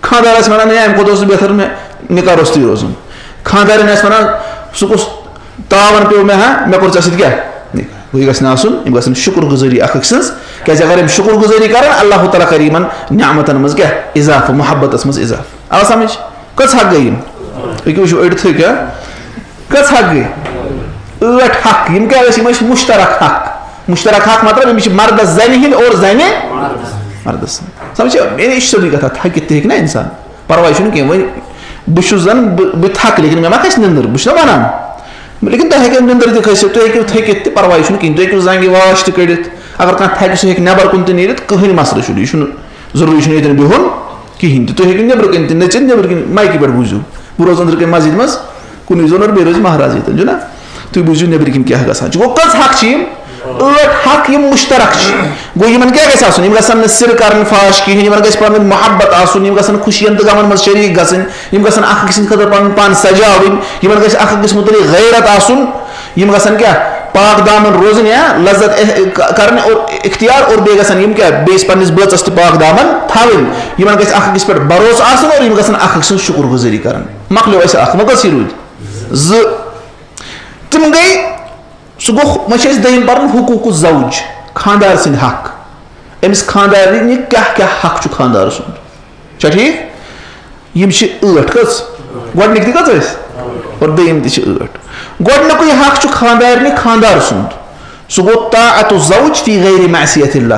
خانٛدار آسہِ وَنان، "ہے، اَمہِ کھۄتہٕ اوس نہٕ بہتر مےٚ نِکاح روٚستُے روزُن۔" خانٛدارِنۍ آسہِ وَنان، "سُہ کُس تاوَن پیوٚو مےٚ، ہا، مےٚ کوٚر ژےٚ سۭتۍ کیٛاہ نِکاح؟" گوٚو، یہِ گژھِ نہٕ آسُن، یِم گژھن شُکُر گُزٲری اَکھ أکۍ سٕنٛز، کیٛازِ اگر یِم شُکُر گُزٲری کَرَن، اللہ تعالیٰ کَرِ یِمَن نعمتَن منٛز کیٛاہ؟ اضافہٕ، محبتَس منٛز اضافہٕ۔ آو سَمٕجھ؟ کٔژ حق گٔے یِم؟ أکیٛاہ وٕچھِو، أڑۍ تھٔکۍ، ہا؟ کٔژ حق گٔے؟ ٲٹھ حق۔ یِم کیٛاہ ٲسۍ؟ یِم ٲسۍ مُشترک حق۔ مُشترک حق مطلب، یِم چھِ مردَس زَنہِ ہِنٛدۍ اور زَنہِ مردَس۔ سَمجھے؟ یعنی، یہِ چھِ سیوٚدُے کَتھا، تھٔکِتھ تہِ ہیٚکہِ نہ اِنسان۔ پرواے چھُنہٕ کینٛہہ۔ وۄنۍ بہٕ چھُس زَن، بہٕ، بہٕ تھَکہٕ، لیکن مےٚ ما کھسہِ نِندٕر، بہٕ چھُس نہ وَنان۔ لیکن تۄہہِ ہیٚکِو نِندٕر تہِ کھٔسِتھ، تُہۍ ہیٚکِو تھٔکِتھ تہِ، پرواے چھُنہٕ کِہیٖنۍ۔ تُہۍ ہیٚکِو زنٛگہِ واش تہِ کٔڑِتھ۔ اگر کانٛہہ تھَکہِ، سُہ ہیٚکہِ نٮ۪بر کُن تہِ نیٖرِتھ، کٕہٕنۍ مسلہٕ چھُنہٕ۔ یہِ چھُنہٕ ضروٗری چھُنہٕ ییٚتٮ۪ن بِہُن کِہیٖنۍ تہِ۔ تُہۍ ہیٚکِو نیٚبرٕ کَنۍ تہِ نٔژِتھ، نیٚبرٕ کِنۍ مایکہِ پٮ۪ٹھ بوٗزِو۔ بہٕ روزٕ أنٛدرٕ کَنۍ مسجد منٛز، کُنُے زوٚن اور بیٚیہِ روزِ مہراز ییٚتٮ۪ن، چھُنہ؟ تُہۍ بوٗزِو نیٚبرٕ کِنۍ کیٛاہ گژھان چھُ۔ گوٚو، کٔژ حق چھِ یِم؟ ٲٹھ حق یِم مُشترک چھِ۔ گوٚو، یِمَن کیٛاہ گژھِ آسُن؟ یِم گژھن نہٕ سِر کَرٕنۍ فاش کِہیٖنۍ، یِمَن گژھِ پَنٕنۍ محبت آسُن، یِم گژھن خوشیَن تہٕ غمَن منٛز شریٖک گژھٕنۍ، یِم گژھن اَکھ أکۍ سٕنٛدِ خٲطرٕ پَنُن پان سجاوٕنۍ، یِمَن گژھِ اَکھ أکِس مُتعلِق غیرت آسُن، یِم گژھن کیٛاہ؟ پاک دامن روزٕنۍ یا لذت اح-، ک-، کرٕنۍ اور اختیار، اور بیٚیہِ گژھن یِم کیٛاہ؟ بیٚیِس پننِس بٲژس تہِ پاک دامن تھاوٕنۍ۔ یِمن گژھِ اکھ أکِس پٮ۪ٹھ بھروسہٕ آسُن اور یِم گژھن اکھ أکۍ سٕنٛز شُکر گُزٲری کرٕنۍ۔ مۄکلیو اَسہِ اکھ، وۄنۍ کٔژ ہی روٗدۍ؟ زٕ۔ تِم گٔے، سُہ گوٚو، وۄنۍ چھِ أسۍ دوٚیِم پرُن حقوق الزوج، خانٛدار سٕنٛدۍ حق۔ أمِس خانٛدارنہِ کیٛاہ کیٛاہ حق چھُ خانٛدار سُنٛد؟ چھا ٹھیٖک؟ یِم چھِ ٲٹھ۔ کٔژ؟ گۄڈٕنِکۍ تہِ کٔژ ٲسۍ؟ اور دوٚیِم تہِ چھِ ٲٹھ۔ گۄڈٕنیُکُے حق چھُ خانٛدارنہِ خانٛدار سُنٛد۔ سُہ گوٚو طاعت الزوج فی غیر معصیت اللہ۔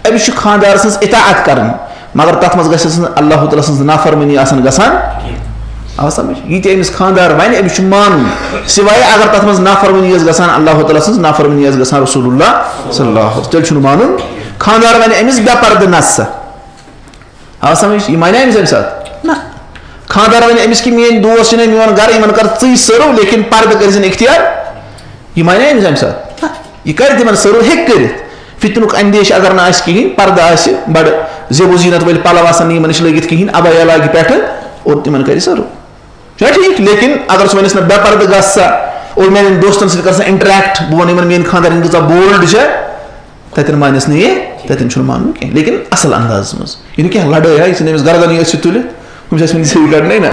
أمِس چھُ خانٛدار سٕنٛز اطاعت کرٕنۍ، مگر تَتھ منٛز گژھِ نہٕ اللہ تعالیٰ سٕنٛز نافرمٲنی آسان گژھان۔ آو سمجھ؟ یہِ تہِ أمِس خانٛدار وَنہِ، أمِس چھُ مانُن، سوائے اگر تَتھ منٛز نافرمٲنی ٲس گژھان، اللہ تعالیٰ سٕنٛز نافرمٲنی ٲس گژھان رسول اللہ صلی اللہ علیہ وسلم، تیٚلہِ چھُنہٕ مانُن۔ خانٛدار وَنہِ أمِس بے پردٕ نہ سا۔ آ سمجھ، یہِ مانیٛا أمِس اَمہِ ساتہٕ؟ نہ۔ خانٛدار وَنہِ أمِس کہِ میٛٲنۍ دوس چھِنہٕ میون گرٕ، یِمن کر ژٕے سٔرٕو، لیکن پردٕ کٔرۍ زِن اختیار۔ یہِ مانیٛا أمِس اَمہِ ساتہٕ؟ نہ۔ یہِ کرِ تِمن سٔرٕو، ہیٚکہِ کٔرِتھ۔ فتنُک اندیشہٕ اگر نہٕ آسہِ کِہیٖنۍ، پردٕ آسہِ، بڑٕ زیب و زینت وٲلۍ پلو آسن نہٕ یِمن نِش لٲگِتھ کِہیٖنۍ، عبایا لاگہِ پٮ۪ٹھٕ اور تِمن کرِ سٔرٕو۔ چھا ٹھیٖک؟ لیکن اگر سُہ وَنٮ۪س نہ بے پردٕ گژھ سا اور میٛانٮ۪ن دوستن سۭتۍ کر سا interact، بہٕ وَنہٕ یِمن میٛٲنۍ خانٛدارِنۍ کۭژاہ bold چھےٚ، تَتٮ۪ن مانٮ۪س نہٕ یہِ، تَتٮ۪ن چھُنہٕ مانُن کینٛہہ، لیکن اَصٕل اندازَس منٛز۔ یہِ نہٕ کینٛہہ لڑٲے ہا، یہِ ژھٕنہِ أمِس گردَنٕے أتھۍ سۭتۍ تُلِتھ، ہُم چھِ اَسہِ وٕنہِ ژھیٚوۍ کَڑنَے نہ۔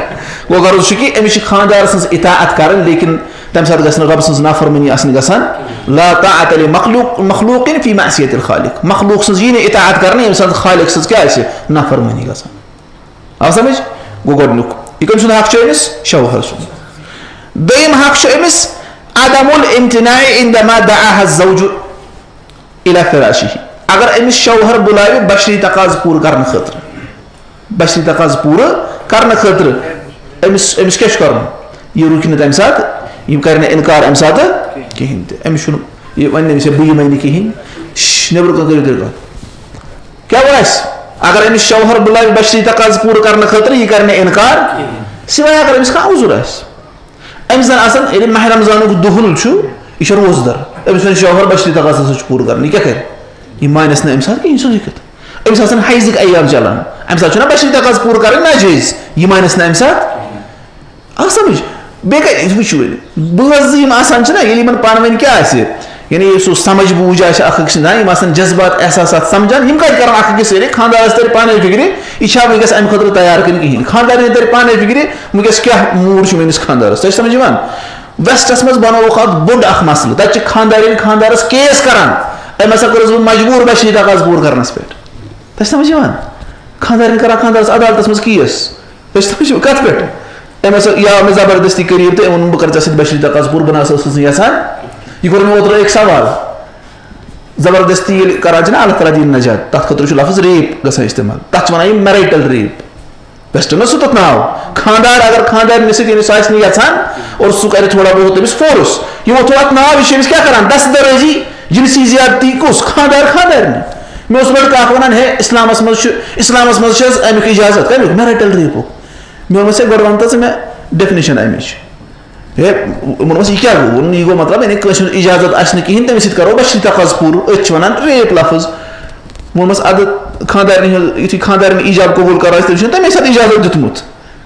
گوٚو غرض چھُ کہِ أمِس چھِ خانٛدار سٕنٛز اطاعت کَرٕنۍ، لیکن تَمہِ ساتہٕ گژھِ نہٕ رۄب سٕنٛز نافرمٲنی آسٕنۍ گژھان۔ لا طاعة لمخلوق، مخلوق فی معصیت الخالق۔ مخلوق سٕنٛز یی نہٕ اطاعت کَرنہٕ، ییٚمہِ ساتہٕ خالق سٕنٛز کیٛاہ آسہِ؟ نافرمٲنی گژھان۔ آو سمجھ؟ گوٚو گۄڈٕنیُک۔ یہِ کٔمۍ سُنٛد حق چھُ أمِس؟ شوہر سُنٛد۔ دوٚیِم حق چھُ أمِس عدم الامتناع عندما دعاها الزوج الی فراشہ۔ اگر أمِس شوہر بُلاوِ بشری تقاضہٕ پوٗرٕ کرنہٕ خٲطرٕ، بشری تقاضہٕ پوٗرٕ کرنہٕ خٲطرٕ أمِس، أمِس کیٛاہ چھُ کرُن؟ یہِ رُکہِ نہٕ تَمہِ ساتہٕ، یہِ کرِ نہٕ اِنکار اَمہِ ساتہٕ کِہیٖنۍ تہِ۔ أمِس چھُنہٕ، یہِ وَنہِ نہٕ أمِس، "ہے، بہٕ یِمَے نہٕ کِہیٖنۍ۔" شش، نیٚبرٕ کُن کٔرِو تُہۍ کَتھ۔ کیٛاہ وَنہِ اَسہِ؟ اگر أمِس شوہر بُلاوِ بشری تقاضہٕ پوٗرٕ کرنہٕ خٲطرٕ، یہِ کرِ نہٕ اِنکار، سوائے اگر أمِس کانٛہہ عذر آسہِ۔ أمِس زَن آسان، ییٚلہِ ماہِ رمضانُک دۄہُل چھُ، یہِ چھُ روزدر۔ أمِس وَنہِ شوہر بشری تقاضہٕ ہسا چھُ پوٗرٕ کرُن، یہِ کیٛاہ کرِ؟ یہِ مانٮ۪س نہٕ اَمہِ ساتہٕ کِہیٖنۍ، یہِ سوزِ کَتھ؟ أمِس آسان حیضٕکۍ ایام چلان، اَمہِ ساتہٕ چھُنہ بشری تقاضہٕ پوٗرٕ کرٕنۍ ناجٲیز، یہِ مانٮ۪س نہٕ اَمہِ ساتہٕ۔ آ سمجھ؟ بیٚیہِ کَتہِ وٕچھِو وۄنۍ؟ بٲژ زٕ یِم آسان چھِنہ، ییٚلہِ یِمن پانہٕ ؤنۍ کیٛاہ آسہِ، یعنی یُس سُہ سمجھ بوٗجھ آسہِ اَکھ أکۍ سٕنٛز، ہاں، یِم آسان جذبات احساسات سمجھان، یِم کَتہِ کَرَن اَکھ أکِس سۭتۍ؟ خانٛدارَس تَرِ پانَے فِکرِ، یہِ چھا وٕنکیٚس اَمہِ خٲطرٕ تیار کِنہٕ کِہیٖنۍ؟ خانٛدارِنہِ تَرِ پانَے فِکرِ، وٕنکیٚس کیٛاہ موٗڈ چھُ میٛٲنِس خانٛدارَس۔ تۄہہِ چھِ سمجھ یِوان؟ ویسٹَس منٛز بَنووُکھ اَکھ بوٚڑ اَکھ مسلہٕ، تَتہِ چھِ خانٛدارِنۍ خانٛدارَس کیس کَران، أمۍ ہسا کٔرٕس بہٕ مجبوٗر بشری تقاضہٕ پوٗرٕ کَرنَس پٮ۪ٹھ۔ تۄہہِ چھِ سمجھ یِوان؟ خانٛدارِنۍ کَران خانٛدارَس عدالتَس منٛز کیس۔ أسۍ تھاوو کَتھ پٮ۪ٹھ؟ أمۍ ہسا، یا مےٚ زبردستی قریٖب تہٕ أمۍ ووٚن، "بہٕ کَرٕ ژےٚ سۭتۍ بشری تقاضہٕ پوٗرٕ، بہٕ نہ سا ٲسٕس نہٕ یَژھان۔" یہِ کوٚر مےٚ اوترٕ أکۍ سوال۔ زبردستی ییٚلہِ کران چھِنہ اللہ تعالیٰ دِیِن نجات، تَتھ خٲطرٕ چھُ لفظ ریپ گژھان استعمال۔ تَتھ چھِ وَنان یہِ marital rape۔ ویسٹرنَس چھُ تَتھ ناو۔ خانٛدار اگر خانٛدارنہِ سۭتۍ ییٚمِس آسہِ نہٕ یَژھان اور سُہ کَرِ تھوڑا بہت تٔمِس force، یہِ ووٚتھُو اَتھ ناو، یہِ چھُ أمِس کیٛاہ کران؟ دستہٕ درٲزی، جنسی زیادتی کُس؟ خانٛدار خانٛدارنہِ۔ مےٚ اوس لٔڑکہٕ اَکھ وَنان، "ہے، اِسلامَس منٛز چھُ، اِسلامَس منٛز چھِ حظ اَمیُک اِجازت؟" کَمیُک؟ Marital rapeُک۔ مےٚ ووٚنمَس، "ہے، گۄڈٕ وَن تہٕ ژٕ مےٚ definition اَمِچ۔" ہے، ووٚنمَس، "یہِ کیٛاہ گوٚو؟" ووٚنُن، "یہِ گوٚو مطلب، یعنی کٲنٛسہِ ہُنٛد اِجازت آسہِ نہٕ کِہیٖنۍ، تٔمِس سۭتۍ کَرو بشری تقاضہٕ پوٗرٕ، أتھۍ چھِ وَنان rape لفظ۔" ووٚنمَس، "اَدٕ خانٛدارنہِ ہٕنٛز، یُتھُے خانٛدارنہِ ایٖجاب قبوٗل کَرو أسۍ، تٔمِس چھُنہٕ تَمے ساتہٕ اِجازت دیُتمُت۔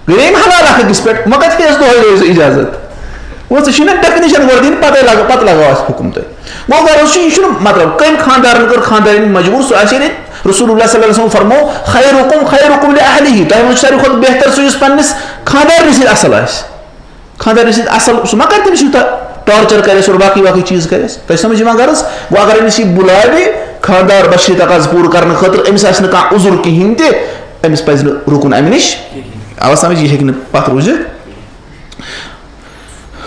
گٔے أمۍ حلال اَکھ أکِس پٮ۪ٹھ، وۄنۍ کَتہِ ہیٚیَس دۄہَے روزِ اِجازت؟" وۄنۍ ژٕ چھُے نہ definition گۄڈٕ دِنۍ، پَتَے لَگا-، پَتہٕ لَگاو اَسہِ حُکُم تۄہہِ۔ گوٚو غرض چھُ، یہِ چھُنہٕ مطلب، کٔمۍ خانٛدارَن کٔر خانٛدارِنۍ مجبوٗر، سُہ آسہِ یعنی رسول اللہ صلی اللہ علیہ وسلم فرمو، "خیرکم خیرکم لأہلہ"، تۄہہِ منٛز چھُ ساروی کھۄتہٕ بہتر سُہ، یُس پنٛنِس خانٛدارنہِ سۭتۍ اَصٕل آسہِ۔ خانٛدارنہِ سۭتۍ اَصٕل، سُہ ما کَرِ تٔمِس یوٗتاہ torture کَرٮ۪س اور باقٕے باقٕے چیٖز کَرٮ۪س؟ تۄہہِ چھِ سمجھ یِوان غرض؟ گوٚو اگر أمِس یہِ بُلاوِ خانٛدار بشری تقاضہٕ پوٗرٕ کرنہٕ خٲطرٕ، أمِس آسہِ نہٕ کانٛہہ عذر کِہیٖنۍ تہِ، أمِس پَزِ نہٕ رُکُن اَمہِ نِش۔ آوا سمجھ؟ یہِ ہیٚکہِ نہٕ پَتھ روٗزِتھ۔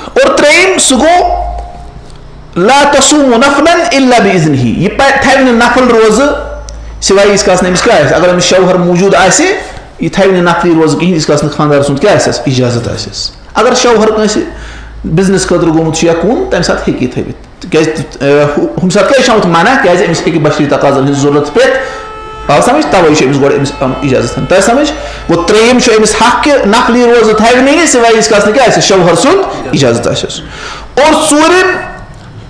اور ترٛیٚیِم، سُہ گوٚو، "لا تصوم نفلا الا باذنہ"، یہِ پَ-، تھاوِ نہٕ نفل روزٕ سوائے ییٖتِس کالَس نہٕ أمِس کیٛاہ آسہِ۔ اگر أمِس شوہر موٗجوٗد آسہِ، یہِ تھاوِ نہٕ نفلی روزٕ کِہیٖنۍ، ییٖتِس کالَس نہٕ خانٛدار سُنٛد کیٛاہ آسٮ۪س، اِجازت آسٮ۪س۔ اگر شوہر کٲنٛسہِ business خٲطرٕ گوٚمُت چھُ یا کُن، تَمہِ ساتہٕ ہیٚکہِ یہِ تھٲوِتھ۔ تِکیٛازِ، اَ، ہُہ-، ہُمہِ ساتہٕ کیٛازِ چھُ آمُت منع؟ کیٛازِ أمِس ہیٚکہِ بشری تقاضن ہٕنٛز ضروٗرت پٮ۪تھ۔ آو سمجھ؟ توے چھُ أمِس گۄڈٕ أمِس، أم، اجازت ہن۔ تۄہہِ سمجھ؟ گوٚو، ترٛیٚیِم چھُ أمِس حق کہِ نقلی روزٕ تھاوِ نہٕ یہِ، سوائے ییٖتِس کالَس نہٕ کیٛاہ آسٮ۪س؟ شوہر سُنٛد اجازت آسٮ۪س۔ اور ژوٗرِم،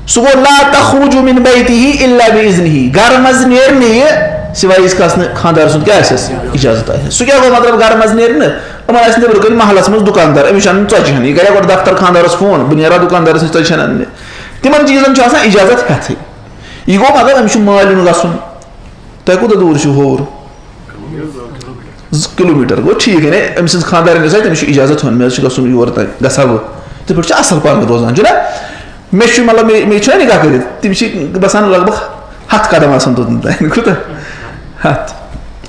سُہ گوٚو، لا تخرج من بیتہ الا باذنہ، گرٕ منٛز نیرِ نہٕ یہِ، سوائے ییٖتِس کالَس نہٕ خانٛدار سُنٛد کیٛاہ آسٮ۪س؟ اجازت آسٮ۪س۔ سُہ کیٛاہ گوٚو مطلب، گرٕ منٛز نیرِ نہٕ؟ یِمن آسہِ نیٚبرٕ کَنہِ محلَس منٛز دُکاندار، أمِس چھِ اَنٕنۍ ژۄچہِ ہَن، یہِ کَرِ گۄڈٕ دفتر خانٛدارَس فون، بہٕ نیرٕ ہا دُکاندارَس نِش ژۄچہِ ہَن اَننہِ۔ تِمن چیٖزن چھُ آسان اجازت ہٮ۪تھٕے۔ یہِ گوٚو مطلب، أمِس چھُ مالیُن گژھُن۔ تۄہہِ کوٗتاہ دوٗر چھُو ہور؟ زٕ کِلوٗ میٖٹر۔ گوٚو ٹھیٖک، یعنی أمۍ سٕنٛز خانٛدارِنۍ یۄس آسہِ، تٔمِس چھُ اجازت ہٮ۪وان، مےٚ حظ چھُ گژھُن یور تام، گژھٕ ہا بہٕ۔ تِتھ پٲٹھۍ چھُ اَصٕل پانہٕ ؤنۍ روزان، چھُنہ؟ مےٚ چھُ مطلب، مےٚ، مےٚ چھُنہ نکاح کٔرِتھ، تٔمِس چھِ باسان لگ بگ ہَتھ قدم آسان توٚتَن تام۔ کوٗتاہ؟ ہَتھ۔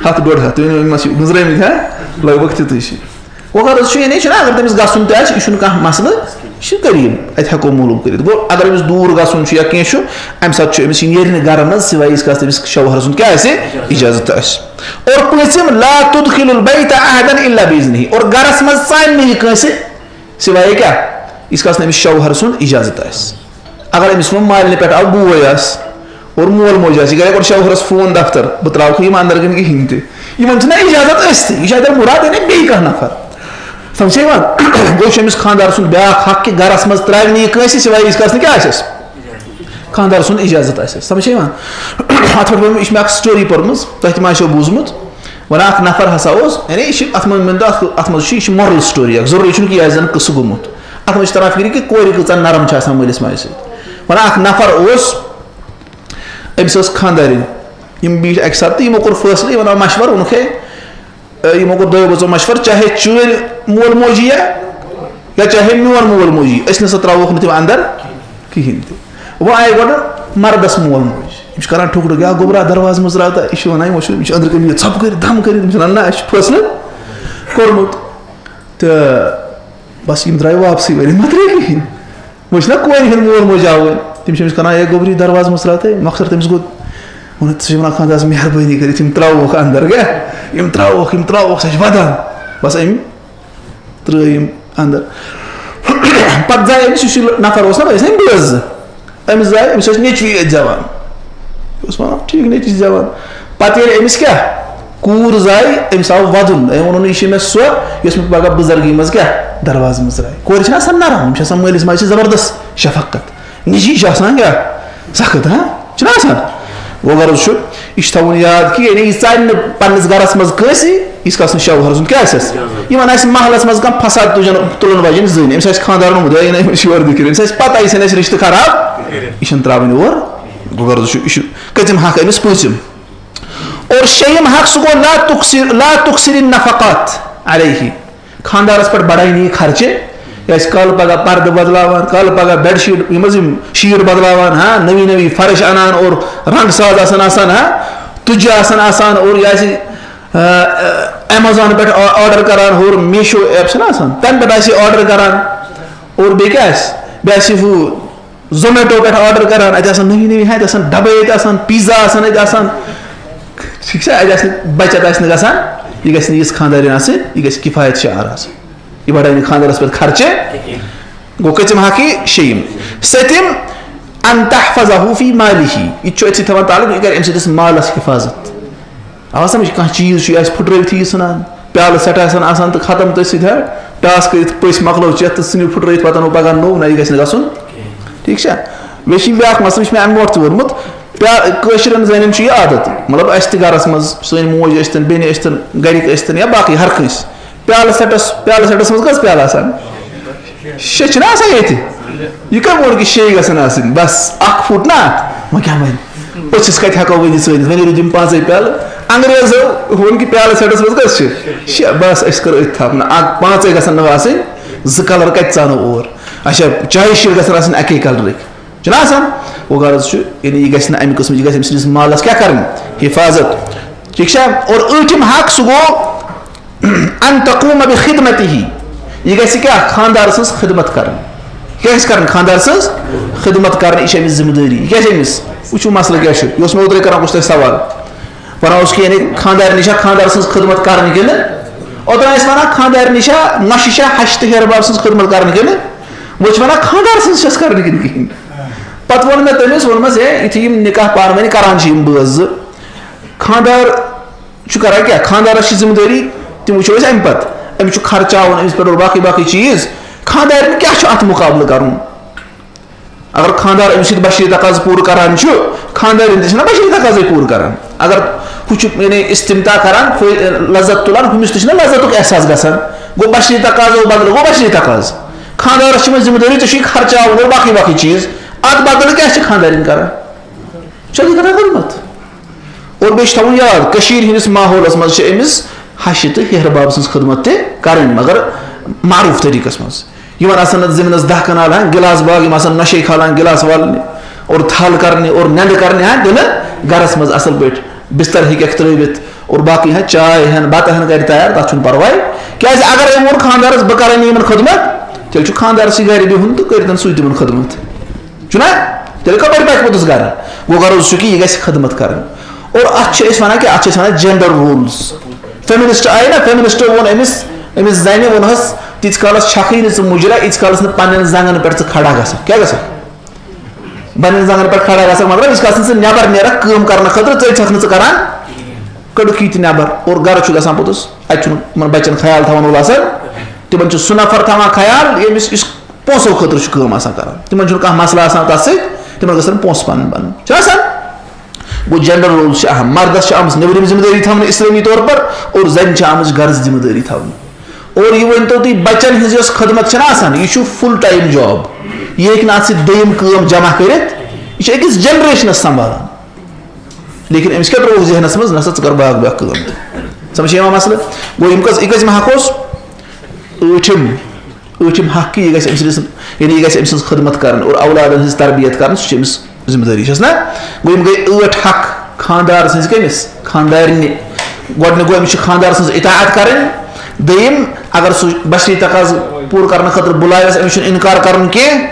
ہَتھ، ڈۄڈ ہَتھ۔ تُہۍ ؤنِو، وۄنۍ ما چھِ گُزرٲمٕتۍ، ہا؟ لگ بگ تیُتُے چھُ۔ وۄنۍ غرض چھُ، یعنی چھُنہ، اگر تٔمِس گژھُن تہِ آسہِ، یہِ چھُنہٕ کانٛہہ مسلہٕ، یہِ چھُ قریٖب، اَتہِ ہٮ۪کو معلوٗم کٔرِتھ۔ گوٚو، اگر أمِس دوٗر گژھُن چھُ یا کینٛہہ چھُ، اَمہِ ساتہٕ چھُ أمِس یہِ نیرِ نہٕ گرٕ منٛز، سوائے ییٖتِس کالَس تٔمِس شوہر سُنٛد کیٛاہ آسہِ؟ اجازت آسہِ۔ اور پٲنٛژِم، لا تدخل البیت احدا الا باذنہ، اور گرس منٛز ژانہِ نہٕ یہِ کٲنٛسہِ سوائے کیٛاہ؟ ییٖتِس کالَس نہٕ أمِس شوہر سُنٛد اجازت آسہِ۔ اگر أمِس وۄنۍ مالنہِ پٮ۪ٹھ آو بوے آسہِ اور مول موج آسہِ، یہِ کرِ گۄڈٕ شوہرس فون دفتر، بہٕ تراوکھ یِم اندر کِنہٕ کِہیٖنۍ تہِ۔ یِمن چھِنہ اجازت ٲسۍ تھٕے، یہِ چھُ اتٮ۪ن مُراد، یعنی بیٚیہِ کانٛہہ نفر۔ سمجھ چھا یِوان؟ گوٚو چھُ أمِس خانٛدار سُنٛد بیٛاکھ حق کہِ گرس منٛز ترٛاوِ نہٕ یہِ کٲنٛسہِ سوائے ییٖتِس کالَس نہٕ کیٛاہ آسٮ۪س؟ خانٛدار سُنٛد اجازت آسٮ۪س۔ سمجھ چھا یِوان؟ اتھ پٮ۪ٹھ ووٚن مےٚ، یہِ چھِ مےٚ اکھ story پٔرمٕژ، تۄہہِ تہِ ما آسیو بوٗزمُت۔ وَنان اکھ نفر ہسا اوس، یعنی یہِ چھِ اتھ منٛز، مےٚ دوٚپ اتھ، اتھ منٛز چھُ، یہِ چھِ moral story اکھ، ضروٗری چھُنہٕ کہِ یہِ آسہِ زن قصہٕ گوٚمُت۔ اتھ منٛز چھِ تران فِکرِ کہِ کورِ کۭژاہ نرم چھِ آسان مٲلِس ماجہِ سۭتۍ۔ وَنان اکھ نفر اوس، أمِس ٲس خانٛدارِنۍ، یِم بیٖٹھۍ اَکہِ ساتہٕ تہٕ یِمو کوٚر فٲصلہٕ، یِمن آو مشورٕ، ووٚنُکھ، ہے، اے، یِمو کوٚر دۄیو بٲژو مشورٕ، چاہے چٲنۍ مول موج یِیا یا چاہے میون مول موج یی، أسۍ نہ سا ترٛاوہوکھ نہٕ تِم اندر کِہیٖنۍ تہِ۔ وۄنۍ آیہِ گۄڈٕ مردس مول موج، یِم چھِ کران ٹھُکرٕ، یا گوٚبرا، دروازٕ منٛز ترٛاو تہٕ، یہِ چھُ وَنان، یِمو چھُ، یِم چھِ أنٛدرٕ کَنہِ یہِ ژھۄپہٕ کٔرِتھ، دم کٔرِتھ، یِم چھِ وَنان، نہ، اَسہِ چھُ فٲصلہٕ کوٚرمُت۔ تہٕ بس، یِم درٛاے واپسٕے، وۄنۍ مہ ترٛٲے کِہیٖنۍ۔ وۄنۍ چھِنہ کورِ ہُنٛد مول موج آوُن، تِم چھِ أمِس کران، "ہے گوٚبری، دروازٕ منٛز ترٛاو تہٕ مۄخصر تٔمِس گوٚو۔" ووٚنُکھ، ژٕ چھِ وَنان خانٛدارَس مہربٲنی کٔرِتھ، یِم ترٛاووکھ اَندَر، کیٛاہ؟ یِم ترٛاووکھ، یِم ترٛاووکھ، سۄ چھِ وَدان۔ بَس أمۍ ترٛٲے یِم اَندَر۔ پَتہٕ زاے أمِس، یُس یہِ نفر اوس نہ، أسۍ ٲسۍ بٲژ زٕ۔ أمِس زاے، أمِس ٲسۍ نیٚچوی یٲتۍ زٮ۪وان۔ یہِ اوس وَنان، "ٹھیٖک، نیٚچوی چھِ زٮ۪وان۔" پَتہٕ ییٚلہِ أمِس کیٛاہ؟ کوٗر زاے، أمِس آو وَدُن۔ أمۍ ووٚنُن، "یہِ چھِ مےٚ سۄ، یۄس مےٚ پَگاہ بُزرگی منٛز کیٛاہ؟ دروازٕ منٛز زاے۔" کورِ چھِنہ آسان نرم، یِم چھِ آسان مٲلِس ماجہِ سۭتۍ زبردست شفقت۔ نِجی چھِ آسان کیٛاہ؟ سخت، ہاں؟ چھُنہ آسان؟ وۄنۍ غرض چھُ، یہِ چھُ تھاوُن یاد کہِ یعنی یہِ ژَلہِ نہٕ پنٛنِس گَرَس منٛز کٲنٛسہِ، ییٖتِس کالَس نہٕ شوہر سُنٛد کیٛاہ آسٮ۪س۔ یِمَن آسہِ محلَس منٛز کانٛہہ فساد تُجَن، تُلَن واجٮ۪ن زٔنۍ، أمِس آسہِ خانٛدار اوٚنمُت، ہے، یہِ نہ، أمِس چھِ یورٕ دِکِر، أمِس آسہِ پَتہ، یہِ چھَنہٕ اَسہِ رِشتہٕ خراب، یہِ چھَنہٕ ترٛاوٕنۍ اور۔ وۄنۍ غرض چھُ، یہِ چھُ کٔژِم حق أمِس؟ پٲنٛژِم۔ اور شیٚیِم حق سُہ گوٚو، لا تُکثر، لا تُکثر النفقات علیہ۔ خانٛدارَس پٮ۪ٹھ بڑاے نہٕ یہِ خرچہِ۔ یہِ آسہِ کالہٕ پگاہ پردٕ بدلاوان، کالہٕ پگاہ bed sheet، یِم حظ یِم sheet بدلاوان، ہاں، نٔوی نٔوی فرٕش اَنان اور رنٛگ ساز آسان آسان، ہاں، تُجہِ آسان آسان اور یہِ آسہِ، آ، آ، Amazon پٮ۪ٹھ آ-، order کران، ہورٕ Meesho app چھِنہ آسان، تَمہِ پٮ۪ٹھ آسہِ یہِ order کران۔ اور بیٚیہِ کیٛاہ آسہِ؟ بیٚیہِ آسہِ ہُہ Zomato پٮ۪ٹھ order کران، اَتہِ آسان نٔوی نٔوی، ہاں، اَتہِ آسان ڈَبہٕ، ییٚتہِ آسان pizza آسان، اَتہِ آسان، ٹھیٖک چھا؟ اَتہِ آسہِ نہٕ بچت آسہِ نہٕ گژھان، یہِ گژھِ نہٕ یِژھ خانٛدارِنۍ آسٕنۍ، یہِ گژھِ کِفایت شعار آسٕنۍ۔ یہِ بڑایہِ نہٕ خانٛدارَس پٮ۪ٹھ خرچہِ۔ گوٚو کٔژِم حق یہِ؟ شیٚیِم۔ سٔتِم، ان تحفظہ فی مالہ، یہِ تہِ چھُ أتھۍ سۭتۍ تھاوان تعلق، یہِ کرِ أمۍ سٕنٛدِس مالَس حفاظت۔ آو سمجھ؟ کانٛہہ چیٖز چھُ، یہِ آسہِ پھُٹرٲوتھٕے یہِ ژھٕنان، پیالہٕ سٮ۪ٹ آسان، آسان تہٕ ختم تٔتھۍ سۭتۍ، ہا، ٹاس کٔرِتھ پٔژھۍ مۄکلو چٮ۪تھ تہٕ ژھٕنِو پھُٹرٲوِتھ، پَتہٕ اَنو پَگاہ نوٚو، نہ، یہِ گژھِ نہٕ گژھُن۔ ٹھیٖک چھا؟ بیٚیہِ چھُ یہِ بیٛاکھ مسلہٕ، یہِ چھُ مےٚ اَمہِ برونٛٹھ تہِ ووٚنمُت، پیا-، کٲشرٮ۪ن زَنٮ۪ن چھُ یہِ عادت، مطلب، اَسہِ تہِ گَرَس منٛز، سٲنۍ موج ٲسۍتَن، بیٚنہِ ٲسۍتَن، گَرِکۍ ٲسۍتَن یا باقٕے ہر کٲنٛسہِ، پیالہٕ سٮ۪ٹَس، پیالہٕ سٮ۪ٹَس منٛز کٔژ پیالہٕ آسان؟ شےٚ چھِنہ آسان ییٚتہِ؟ یہِ کَمہِ ووٚن کہِ شےٚ گژھن آسٕنۍ؟ بَس، اَکھ پھُٹ نہ اَتھ، وۄنۍ کیٛاہ وَنہِ؟ أسۍ چھِس کَتہِ ہٮ۪کو ؤنِتھ سٲنِس؟ وۄنۍ رٔٹۍ یِم پانٛژَے پیالہٕ۔ انگریزو ووٚن کہِ پیالہٕ سٮ۪ٹَس منٛز کٔژ چھِ؟ شےٚ۔ بَس، أسۍ کَرو أتھۍ تھَپھ نہ، اَکھ، پانٛژَے گژھن نہٕ آسٕنۍ، زٕ colour کَتہِ ژانو اور؟ اچھا، چایہِ شیٖٹ گژھن آسٕنۍ اَکے colourٕکۍ۔ چھُنہ آسان؟ وۄنۍ غرض چھُ، یعنی یہِ گژھِ نہٕ اَمہِ قٕسمٕچ، یہِ گژھِ أمۍ سٕنٛدِس مالَس کیٛاہ کَرٕنۍ؟ حفاظت۔ ٹھیٖک چھا؟ اور ٲٹھِم حق سُہ گوٚو، ان تقوم بخدمتہ، یہِ گژھِ کیٛاہ؟ خانٛدار سٕنٛز خدمت کَرٕنۍ۔ کیٛاہ گژھِ کَرٕنۍ؟ خانٛدار سٕنٛز خدمت کَرٕنۍ، یہِ چھِ أمِس ذمہٕ دٲری۔ یہِ کیٛاہ چھِ أمِس؟ وٕچھِو مسلہٕ کیٛاہ چھُ۔ یہِ اوس مےٚ اوترَے کَران، اوس تۄہہِ سوال۔ وَنان اوس کہِ یعنی خانٛدارنہِ چھا خانٛدار سٕنٛز خدمت کَرٕنۍ کِنہٕ؟ اوترٕ ٲسۍ وَنان خانٛدارنہِ چھا، نۄشہِ چھا ہَشہِ تہٕ ہیرٕ باب سٕنٛز خدمت کَرٕنۍ کِنہٕ؟ وۄنۍ چھِ وَنان خانٛدار سٕنٛز چھَس کَرٕنۍ کِنہٕ کِہیٖنۍ؟ پَتہٕ ووٚن مےٚ تٔمِس، ووٚنمَس، ہے، یُتھُے یِم نِکاح پانہٕ ؤنۍ کَران چھِ یِم بٲژ زٕ، خانٛدار چھُ کران کیٛاہ؟ خانٛدارَس چھِ ذِمہٕ دٲری، تِم وٕچھو أسۍ اَمہِ پَتہٕ۔ أمِس چھُ خرچاوُن، أمِس پٮ۪ٹھ اور باقٕے باقٕے چیٖز۔ خانٛدارٮ۪ن کیٛاہ چھُ اَتھ مُقابلہٕ کَرُن؟ اگر خانٛدار أمِس سۭتۍ بشری تقاضہٕ پوٗرٕ کران چھُ، خانٛدارٮ۪ن تہِ چھِنہ بشری تقاضَے پوٗرٕ کران۔ اگر ہُہ چھُ یعنی استمتاع کران، فٲ-، لذت تُلان، ہُمِس تہِ چھِنہ لذتُک احساس گژھان۔ گوٚو بشری تقاضو بدلہٕ گوٚو بشری تقاضہٕ۔ خانٛدارَس چھِ وۄنۍ ذِمہٕ دٲری، ژےٚ چھُے خرچاوُن، گوٚو باقٕے باقٕے چیٖز۔ اَتھ بدلہٕ کیٛاہ چھِ خانٛدارٮ۪ن کران؟ چھا یہِ کران خدمت؟ اور بیٚیہِ چھِ تھاوُن یاد، کٔشیٖرِ ہِنٛدِس ماحولَس منٛز چھِ أمِس ہَشہِ تہٕ ہیٚہرٕ باب سٕنٛز خدمت تہِ کَرٕنۍ، مگر معروٗف طریٖقَس منٛز۔ یِمَن آسَن نہٕ زٔمیٖنَس دَہ کَنال، ہاں، گِلاس باغ، یِم آسَن نَشے کھالان، گِلاس والنہِ اور تھَل کَرنہِ اور نٮ۪نٛدٕ کَرنہِ، ہاں، دِنہٕ گَرَس منٛز اَصٕل پٲٹھۍ۔ بِستَر ہیٚکٮ۪کھ ترٛٲوِتھ اور باقٕے، ہاں، چاے ہٮ۪ن، بَتہٕ ہَن کَرِ تیار، تَتھ چھُنہٕ پَرواے۔ کیٛازِ اگر أمۍ ووٚن خانٛدارَس، "بہٕ کَرَے نہٕ یِمَن خدمت"، تیٚلہِ چھُ خانٛدارَسٕے گَرِ بِہُن تہٕ کٔرِتَن سُے تِمَن خدمت۔ چھُنہ؟ تیٚلہِ کَپٲرۍ پَکہِ پوٚتُس گَرٕ؟ گوٚو غرض چھُ کہِ یہِ گژھِ خدمت کَرٕنۍ۔ اور اَتھ چھِ أسۍ وَنان کہِ اَتھ چھِ أسۍ وَنان gender roles۔ Feminist آیہِ نہ، feminist ووٚن أمِس، أمِس زَنہِ ووٚنہَس، "تیٖتِس کالَس چھَکھٕے نہٕ ژٕ مُجرا، ییٖتِس کالَس نہٕ پنٛنٮ۪ن زنٛگَن پٮ۪ٹھ ژٕ کھڑا گژھکھ۔" کیٛاہ گژھکھ؟ پنٛنٮ۪ن زنٛگَن پٮ۪ٹھ کھڑا گژھکھ، مطلب، ییٖتِس کالَس نہٕ ژٕ نٮ۪بَر نیرَکھ کٲم کَرنہٕ خٲطرٕ، ژٔلۍ چھَکھ نہٕ ژٕ کَران، کٔڑٕکھ یہِ تہِ نٮ۪بَر۔ اور گَرٕ چھُ گژھان پوٚتُس، اَتہِ چھُنہٕ یِمَن بَچَن خیال تھاوَن وول آسان، تِمَن چھُ سُہ نفر تھاوان خیال، ییٚمِس یُس پونٛسو خٲطرٕ چھُ کٲم آسان کران۔ تِمن چھُنہٕ کانٛہہ مسلہٕ آسان تَتھ سۭتۍ، تِمن گژھن پونٛسہٕ پَنٕنۍ بَنٕنۍ۔ چھُ آسان؟ گوٚو، gender roles چھِ اہم۔ مردس چھِ آمٕژ نیٚبرِم ذمہٕ دٲری تھاونہٕ اِسلٲمی طور پر، اور زَنہِ چھِ آمٕژ گرٕچ ذمہٕ دٲری تھاونہٕ۔ اور یہِ ؤنۍ تو تُہۍ، بَچن ہٕنٛز یۄس خدمت چھَنہ آسان، یہِ چھُ full time job۔ یہِ ہیٚکہِ نہٕ اَتھ سۭتۍ دوٚیِم کٲم جمع کٔرِتھ۔ یہِ چھِ أکِس generationس سنبھالان۔ لیکن أمِس کیٛاہ ترٛووُکھ ذہنس منٛز؟ نسا ژٕ کر باغ باغ کٲم تہِ۔ سمجھ یِوان مسلہٕ؟ گوٚو، یِم کٔژ، یہِ کٔژِم حق اوس؟ ٲٹھِم۔ ٲٹھِم حق کہِ یہِ گژھِ أمۍ سٕنٛدِس، یعنی یہِ گژھِ أمۍ سٕنٛز خدمت کرٕنۍ اور اولادن ہٕنٛز تربیت کرٕنۍ، سُہ چھُ أمِس ذمہٕ دٲری، چھَس نہ؟ گوٚو، یِم گٔے ٲٹھ حق خانٛدار سٕنٛز کٔمِس؟ خانٛدارنہِ۔ گۄڈٕنیُک گوٚو، أمِس چھِ خانٛدار سٕنٛز اطاعت کرٕنۍ۔ دوٚیِم، اگر سُہ بشری تقاضہٕ پوٗرٕ کرنہٕ خٲطرٕ بُلاوٮ۪س، أمِس چھُنہٕ اِنکار کرُن کینٛہہ،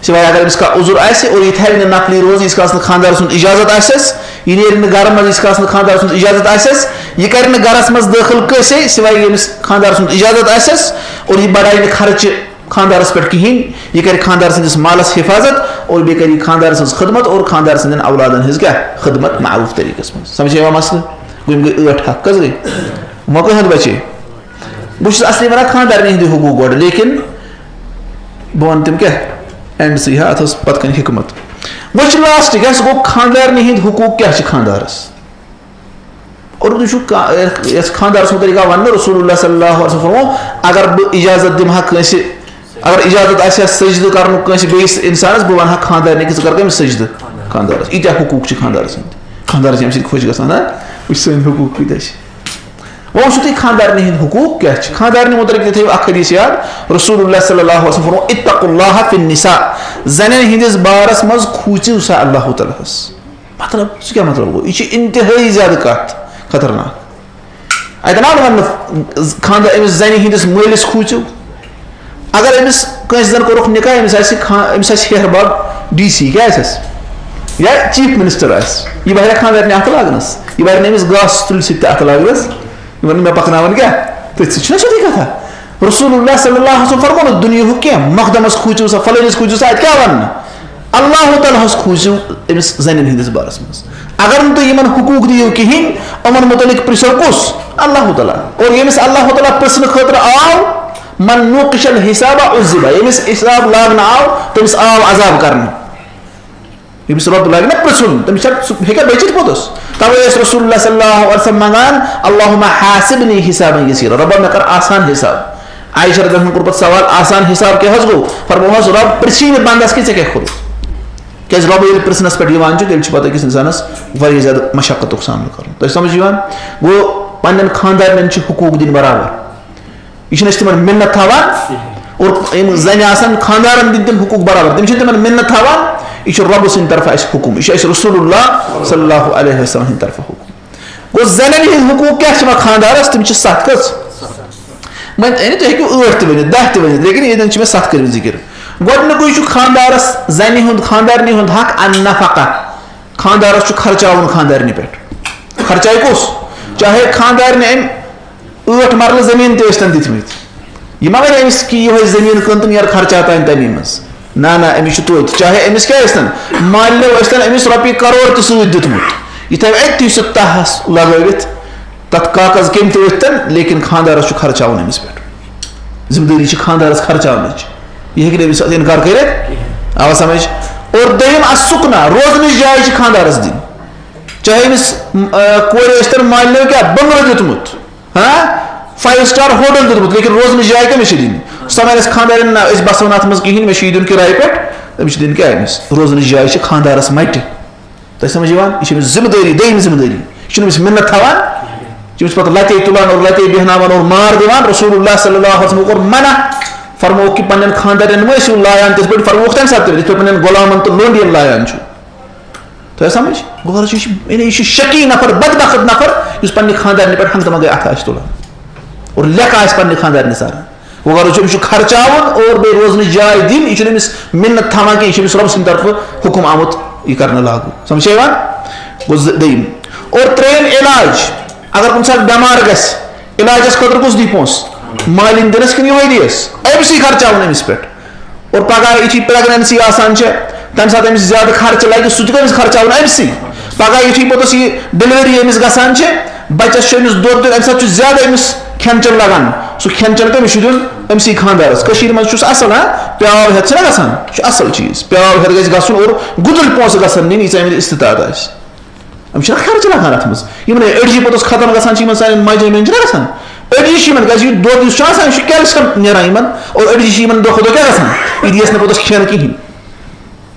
سوائے اگر أمِس کانٛہہ عذر آسہِ اور یہِ تھاوِ نہٕ نقلی روزٕ، ییٖتِس کالَس نہٕ خانٛدار سُنٛد اجازت آسٮ۪س، یہِ نیرِ نہٕ گرٕ منٛز، ییٖتِس کالَس نہٕ خانٛدار سُنٛد اجازت آسٮ۪س، یہِ کرِ نہٕ گرَس منٛز دٲخل کٲنٛسے، سوائے ییٚمِس خانٛدار سُنٛد اجازت آسٮ۪س، اور یہِ بڑایہِ نہٕ خرچہِ خانٛدارَس پٮ۪ٹھ کِہیٖنۍ، یہِ کرِ خانٛدار سٕنٛدِس مالَس حفاظت اور بیٚیہِ کرِ یہِ خانٛدار سٕنٛز خدمت اور خانٛدار سٕنٛدٮ۪ن اولادَن ہٕنٛز کیٛاہ؟ خدمت معروٗف طریٖقَس منٛز۔ سمجھ یِوان مسلہٕ؟ گوٚو، یِم گٔے ٲٹھ حق۔ کٔژ گٔے؟ وۄنۍ کٔہۍ ہَن بچے؟ بہٕ چھُس اصلی وَنان خانٛدارنہِ ہِنٛدِ حقوٗق گۄڈٕ، لیکن بہٕ وَنہٕ تِم کیٛاہ؟ اینڈ سی ہا، اَتھ ٲس پَتہٕ کَنہِ حکمت۔ وۄنۍ چھُ لاسٹ کیٛاہ؟ سُہ گوٚو خانٛدارنہِ ہِنٛدۍ حقوٗق کیٛاہ چھِ خانٛدارَس؟ اور تُہۍ چھُو کا-، یَتھ خانٛدارَس مُتعلِق آو وَننہٕ، رسول اللہ صلی اللہ علیہ وسلم فرموو، اگر بہٕ اِجازت دِمہٕ ہا کٲنٛسہِ، اگر اِجازت آسہِ ہا سجدٕ کَرنُک کٲنٛسہِ بیٚیِس اِنسانَس، بہٕ وَنہٕ ہا خانٛدارنہِ کہِ ژٕ کَر کٔمِس سجدٕ؟ خانٛدارَس۔ ییٖتیٛاہ حقوٗق چھِ خانٛدارَس ہِنٛدۍ۔ خانٛدارَس چھِ اَمہِ سۭتۍ خۄش گژھان، ہا؟ وٕچھ سٲنۍ حقوٗق کۭتیٛاہ چھِ۔ وۄنۍ وٕچھِو تُہۍ خانٛدارنہِ ہِنٛدۍ حقوٗق کیٛاہ چھِ۔ خانٛدارنہِ مُتعلِق تہِ تھٲیِو اَکھ حدیٖث یاد۔ رسول اللہ صلی اللہ علیہ وسلم فرموو، "اتقوا اللہ فی النساء"، زَنٮ۪ن ہِنٛدِس بارَس منٛز کھوٗژِو سا اللہ تعالیٰ ہَس۔ مطلب، سُہ کیٛاہ مطلب گوٚو؟ یہِ چھِ اِنتِہٲیی زیادٕ کَتھ خطرناک۔ اَتہِ نہ وَننہٕ خانٛدار أمِس زَنہِ ہِنٛدِس مٲلِس کھوٗژِو۔ اگر أمِس کٲنٛسہِ زَن کوٚرُکھ نِکاح، أمِس آسہِ خان-، أمِس آسہِ ہیہَر بب ڈی سی، کیٛاہ آسٮ۪س؟ یا چیف منسٹر آسہِ، یہِ بہرِ خانٛدارنہِ اَتھٕ لاگنَس، یہِ بہرِ نہٕ أمِس گاسہٕ تُلہِ سۭتۍ تہِ اَتھٕ لاگنَس، یہِ وَنہِ مےٚ پَکناوَن کیٛاہ؟ تٔتھۍ سۭتۍ چھُنہ سیوٚدُے کَتھا۔ رسول اللہ صلی اللہ علیہ وسلم فرموو نہٕ دُنیاہُک کینٛہہ، مقدمَس کھوٗژِو سا، فلٲنِس کھوٗژِو سا، اَتہِ کیٛاہ وَننہٕ؟ اللہ تعالیٰ ہَس کھوٗژِو أمِس زَنٮ۪ن ہِنٛدِس بارَس منٛز۔ اگر نہٕ تُہۍ یِمَن حقوٗق دِیِو کِہیٖنۍ، یِمَن مُتعلِق پرٛژھو کُس؟ اللہ تعالیٰ۔ اور ییٚمِس اللہ تعالیٰ پرٛژھنہٕ خٲطرٕ آو، من نوقش الحساب عذب، ییٚمِس حساب لاگنہٕ آو، تٔمِس آو عذاب کرنہٕ۔ ییٚمِس رۄب لاگہِ نہ پرٛژھُن، تٔمِس چھا، سُہ ہیٚکیٛاہ بٔچِتھ پوٚتُس؟ تَوَے ٲسۍ رسول اللہ صلی اللہ علیہ وسلم منٛگان، اللہم حاسبنی حسابا یسیرا، رۄبا مےٚ کر آسان حساب۔ عائشہ رضی اللہ عنہَن کوٚر پَتہٕ سوال، آسان حساب کیٛاہ حظ گوٚو؟ فرمووہَس، رۄب پرٛژھی نہٕ بنٛدَس کہِ ژےٚ کیٛاہ کوٚرُتھ؟ کیٛازِ رۄب ییٚلہِ پرٛژھنَس پٮ۪ٹھ یِوان چھُ، تیٚلہِ چھُ پَتہٕ أکِس اِنسانَس واریاہ زیادٕ مشقتُک سامنہٕ کَرُن۔ تۄہہِ سَمجھ یِوان؟ گوٚو، پنٛنٮ۪ن خانٛدارنٮ۪ن چھِ حقوٗق دِنۍ برابر۔ یہِ چھِنہٕ أسۍ تِمَن مِنت تھاوان اور یِم زَنہِ آسَن خانٛدارَن دِنۍ تِم حقوٗق برابر۔ تِم چھِنہٕ تِمَن مِنت تھاوان، یہِ چھُ رۄبہٕ سٕنٛدِ طرفہٕ اَسہِ حُکُم، یہِ چھُ اَسہِ رسول اللہ صلی اللہ علیہ وسلم سٕنٛدِ طرفہٕ حُکُم۔ گوٚو، زَنٮ۪ن ہِنٛدۍ حقوٗق کیٛاہ چھِ یِوان خانٛدارَس؟ تِم چھِ سَتھ۔ کٔژ؟ وۄنۍ، یعنی تُہۍ ہیٚکِو ٲٹھ تہِ ؤنِتھ، دَہ تہِ ؤنِتھ، لیکن ییٚتٮ۪ن چھِ مےٚ سَتھ کٔرمٕتۍ ذِکِر۔ گۄڈٕنیُکُے چھُ خانٛدارَس، زَنہِ ہُنٛد، خانٛدارنہِ ہُنٛد حق النفقہ۔ خانٛدارَس چھُ خرچاوُن خانٛدارنہِ پٮ۪ٹھ۔ خرچاے کُس؟ چاہے خانٛدارنہِ أمۍ ٲٹھ مرلہٕ زٔمیٖن تہِ ٲسۍتَن دِتمٕتۍ۔ یہِ ما وَنہِ أمِس کہِ یِہوٚے زٔمیٖن کٕن تہٕ نیر خرچاو تَمہِ تَمی منٛز؟ نہ، نہ، أمِس چھُ توتہِ، چاہے أمِس کیٛاہ ٲسۍتَن، مالنیو ٲسۍتَن أمِس رۄپیہِ کرور تہِ سۭتۍ دیُتمُت، یہِ تھاوِ أتھی سُہ تَہَس لگٲوِتھ۔ تَتھ کاغذ کٔمۍ تہِ ؤتھۍ تن، لیکن خانٛدارَس چھُ خرچاوُن أمِس پٮ۪ٹھ۔ ذمہٕ دٲری چھِ خانٛدارَس خرچاونٕچ۔ یہِ ہیٚکہِ نہٕ أمِس اِنکار کٔرِتھ۔ آوا سمجھ؟ اور دوٚیِم، السُکنا، روزنٕچ جاے چھِ خانٛدارَس دِنۍ۔ چاہے أمِس، م-، آ، کورِ ٲسۍ تن مالِنیو کیٛاہ بنٛگلہٕ دیُتمُت، ہاں، فایو سٹار ہوٹل دیُتمُت، لیکن روزنٕچ جاے کٔمِس چھِ دِنۍ؟ سۄ وَنٮ۪س خانٛدارٮ۪ن، نہ، أسۍ بَسو نہٕ اَتھ منٛز کِہیٖنۍ، مےٚ چھُ یہِ دیُن کِراے پٮ۪ٹھ۔ أمِس چھِ دِنۍ کیٛاہ أمِس؟ روزنٕچ جاے چھِ خانٛدارَس مَٹہِ۔ تۄہہِ سمجھ یِوان؟ یہِ چھِ أمِس ذمہٕ دٲری، دوٚیِم ذمہٕ دٲری۔ یہِ چھُنہٕ أمِس مِنت تھاوان، یہِ چھِ أمِس پَتہٕ لَتے تُلان اور لَتے بیٚہناوان اور مار دِوان۔ رسول اللہ صلی اللہ علیہ وسلم کوٚر منع، فرمووُکھ کہِ پنٛنٮ۪ن خانٛدارٮ۪ن مہ ٲسِو لایان تِتھ پٲٹھۍ، فرمووُکھ تَمہِ ساتہٕ تہِ، یِتھ پٲٹھۍ پنٛنٮ۪ن غلامَن تہٕ لونڈِیَن لایان چھُ۔ تۄہہِ سمجھ؟ گوٚو غرض چھُ، یہِ چھُ، یعنی یہِ چھُ شقی نفر، بدبخت نفر، یُس پننہِ خانٛدارنہِ پٮ۪ٹھ ہنٛگتہٕ منٛگے اَتھٕ آسہِ تُلان اور لیٚکھٕ آسہِ پننہِ خانٛدارنہِ ساران۔ گوٚو غرض چھُ، أمِس چھُ خرچاوُن اور بیٚیہِ روزنٕچ جاے دِنۍ، یہِ چھُنہٕ أمِس مِنت تھاوان کینٛہہ، یہِ چھُ أمِس رۄب سٕنٛدِ طرفہٕ حُکم آمُت یہِ کرنہٕ لاگوٗ۔ سمجھ چھا یِوان؟ گوٚو زٕ، دوٚیِم۔ اور ترٛیٚیِم علاج، اگر کُنہِ ساتہٕ بٮ۪مار گژھِ، علاجس خٲطرٕ کُس دی پونٛسہٕ؟ مالِنۍ دِنس کِنہٕ یِہوٚے دِیَس؟ أمسٕے خرچاوُن أمِس پٮ۪ٹھ۔ اور پگاہ یُتھُے pregnancy آسان چھِ، تَمہِ ساتہٕ أمِس زیادٕ خرچہٕ لگہِ، سُہ تہِ گوٚو أمِس خرچاوُن أمسٕے۔ پگاہ یُتھُے پوٚتُس یہِ delivery أمِس گژھان چھِ، بَچَس چھُ أمِس دۄد دیُن، اَمہِ ساتہٕ چھُ زیادٕ أمِس کھٮ۪ن چٮ۪ن لگان۔ سُہ کھٮ۪ن چٮ۪ن کٔمِس چھُ دیُن؟ أمسٕے خانٛدارَس۔ کٔشیٖرِ منٛز چھُس اَصٕل، ہا؟ پیٛاو ہٮ۪تھ چھُنہ گژھان؟ یہِ چھُ اَصٕل چیٖز۔ پیٛاو ہٮ۪تھ گژھِ گژھُن اور گُتُلۍ پونٛسہٕ گژھن نِنۍ، ییٖژاہ أمِس استطاعت آسہِ۔ أمِس چھِنہ خرچہٕ لگان اَتھ منٛز۔ یِمَن أڑجہِ پوٚتُس ختم گژھان چھِ، یِمَن سانٮ۪ن ماجٮ۪ن بیٚنٮ۪ن چھِنہ گژھان؟ أڑجہِ چھِ یِمَن، کیٛازِ یہِ دۄد یُس چھُ آسان، یہِ چھُ calcium نیران یِمَن، اور أڑجہِ چھِ یِمَن دۄہ کھۄتہٕ دۄہ کیٛاہ گژھان؟ یہِ دِیَس نہٕ پوٚتُس کھٮ۪ن کِہیٖنۍ۔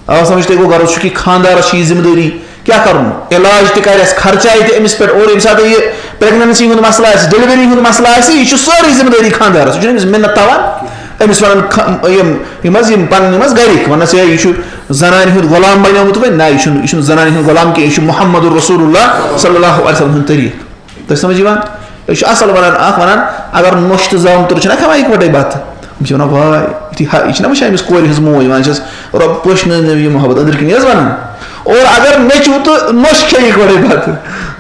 اَوَے سمجھ تۄہہِ گوٚو غرض چھُ کہِ خانٛدارَس چھِ یہِ ذمہٕ دٲری کیٛاہ کَرُن؟ علاج تہِ کَرٮ۪س، خرچایہِ تہِ أمِس پٮ۪ٹھ، اور ییٚمہِ ساتہٕ یہِ pregnancy ہُنٛد مسلہٕ آسہِ، delivery ہُنٛد مسلہٕ آسہِ، یہِ چھُ سٲرٕے ذمہٕ دٲری خانٛدارَس۔ یہِ چھُنہٕ أمِس مِنت تھاوان، أمِس وَنان خ-، یِم، یِم حظ یِم پَنٕنۍ یِم حظ گَرِکۍ، وَنَس ہے یہِ چھُ زنانہِ ہُنٛد غلام بنیومُت وۄنۍ۔ نہ، یہِ چھُنہٕ، یہِ چھُنہٕ زنانہِ ہُنٛد غلام کینٛہہ، یہِ چھُ محمد رسول اللہ صلی اللہ علیہ وسلم ہُنٛد طریٖقہٕ۔ تۄہہِ سمجھ یِوان؟ أسۍ چھِ اَصٕل وَنان، اَکھ وَنان، اگر نۄشہِ تہٕ زامتُر چھِنہ کھٮ۪وان یِکوَٹَے بَتہٕ، یِم چھِ وَنان، واے، یُتھُے ہا، یہِ چھِنہ وٕچھان أمِس کورِ ہٕنٛز موج، وَنان چھَس، "رۄب پوشنٲو مےٚ یہِ محبت"، أنٛدٕرۍ کِنی حظ وَنان۔ اور اگر نیٚچوٗ تہٕ نۄشہِ کھیٚیہِ یِکوَٹَے بَتہٕ،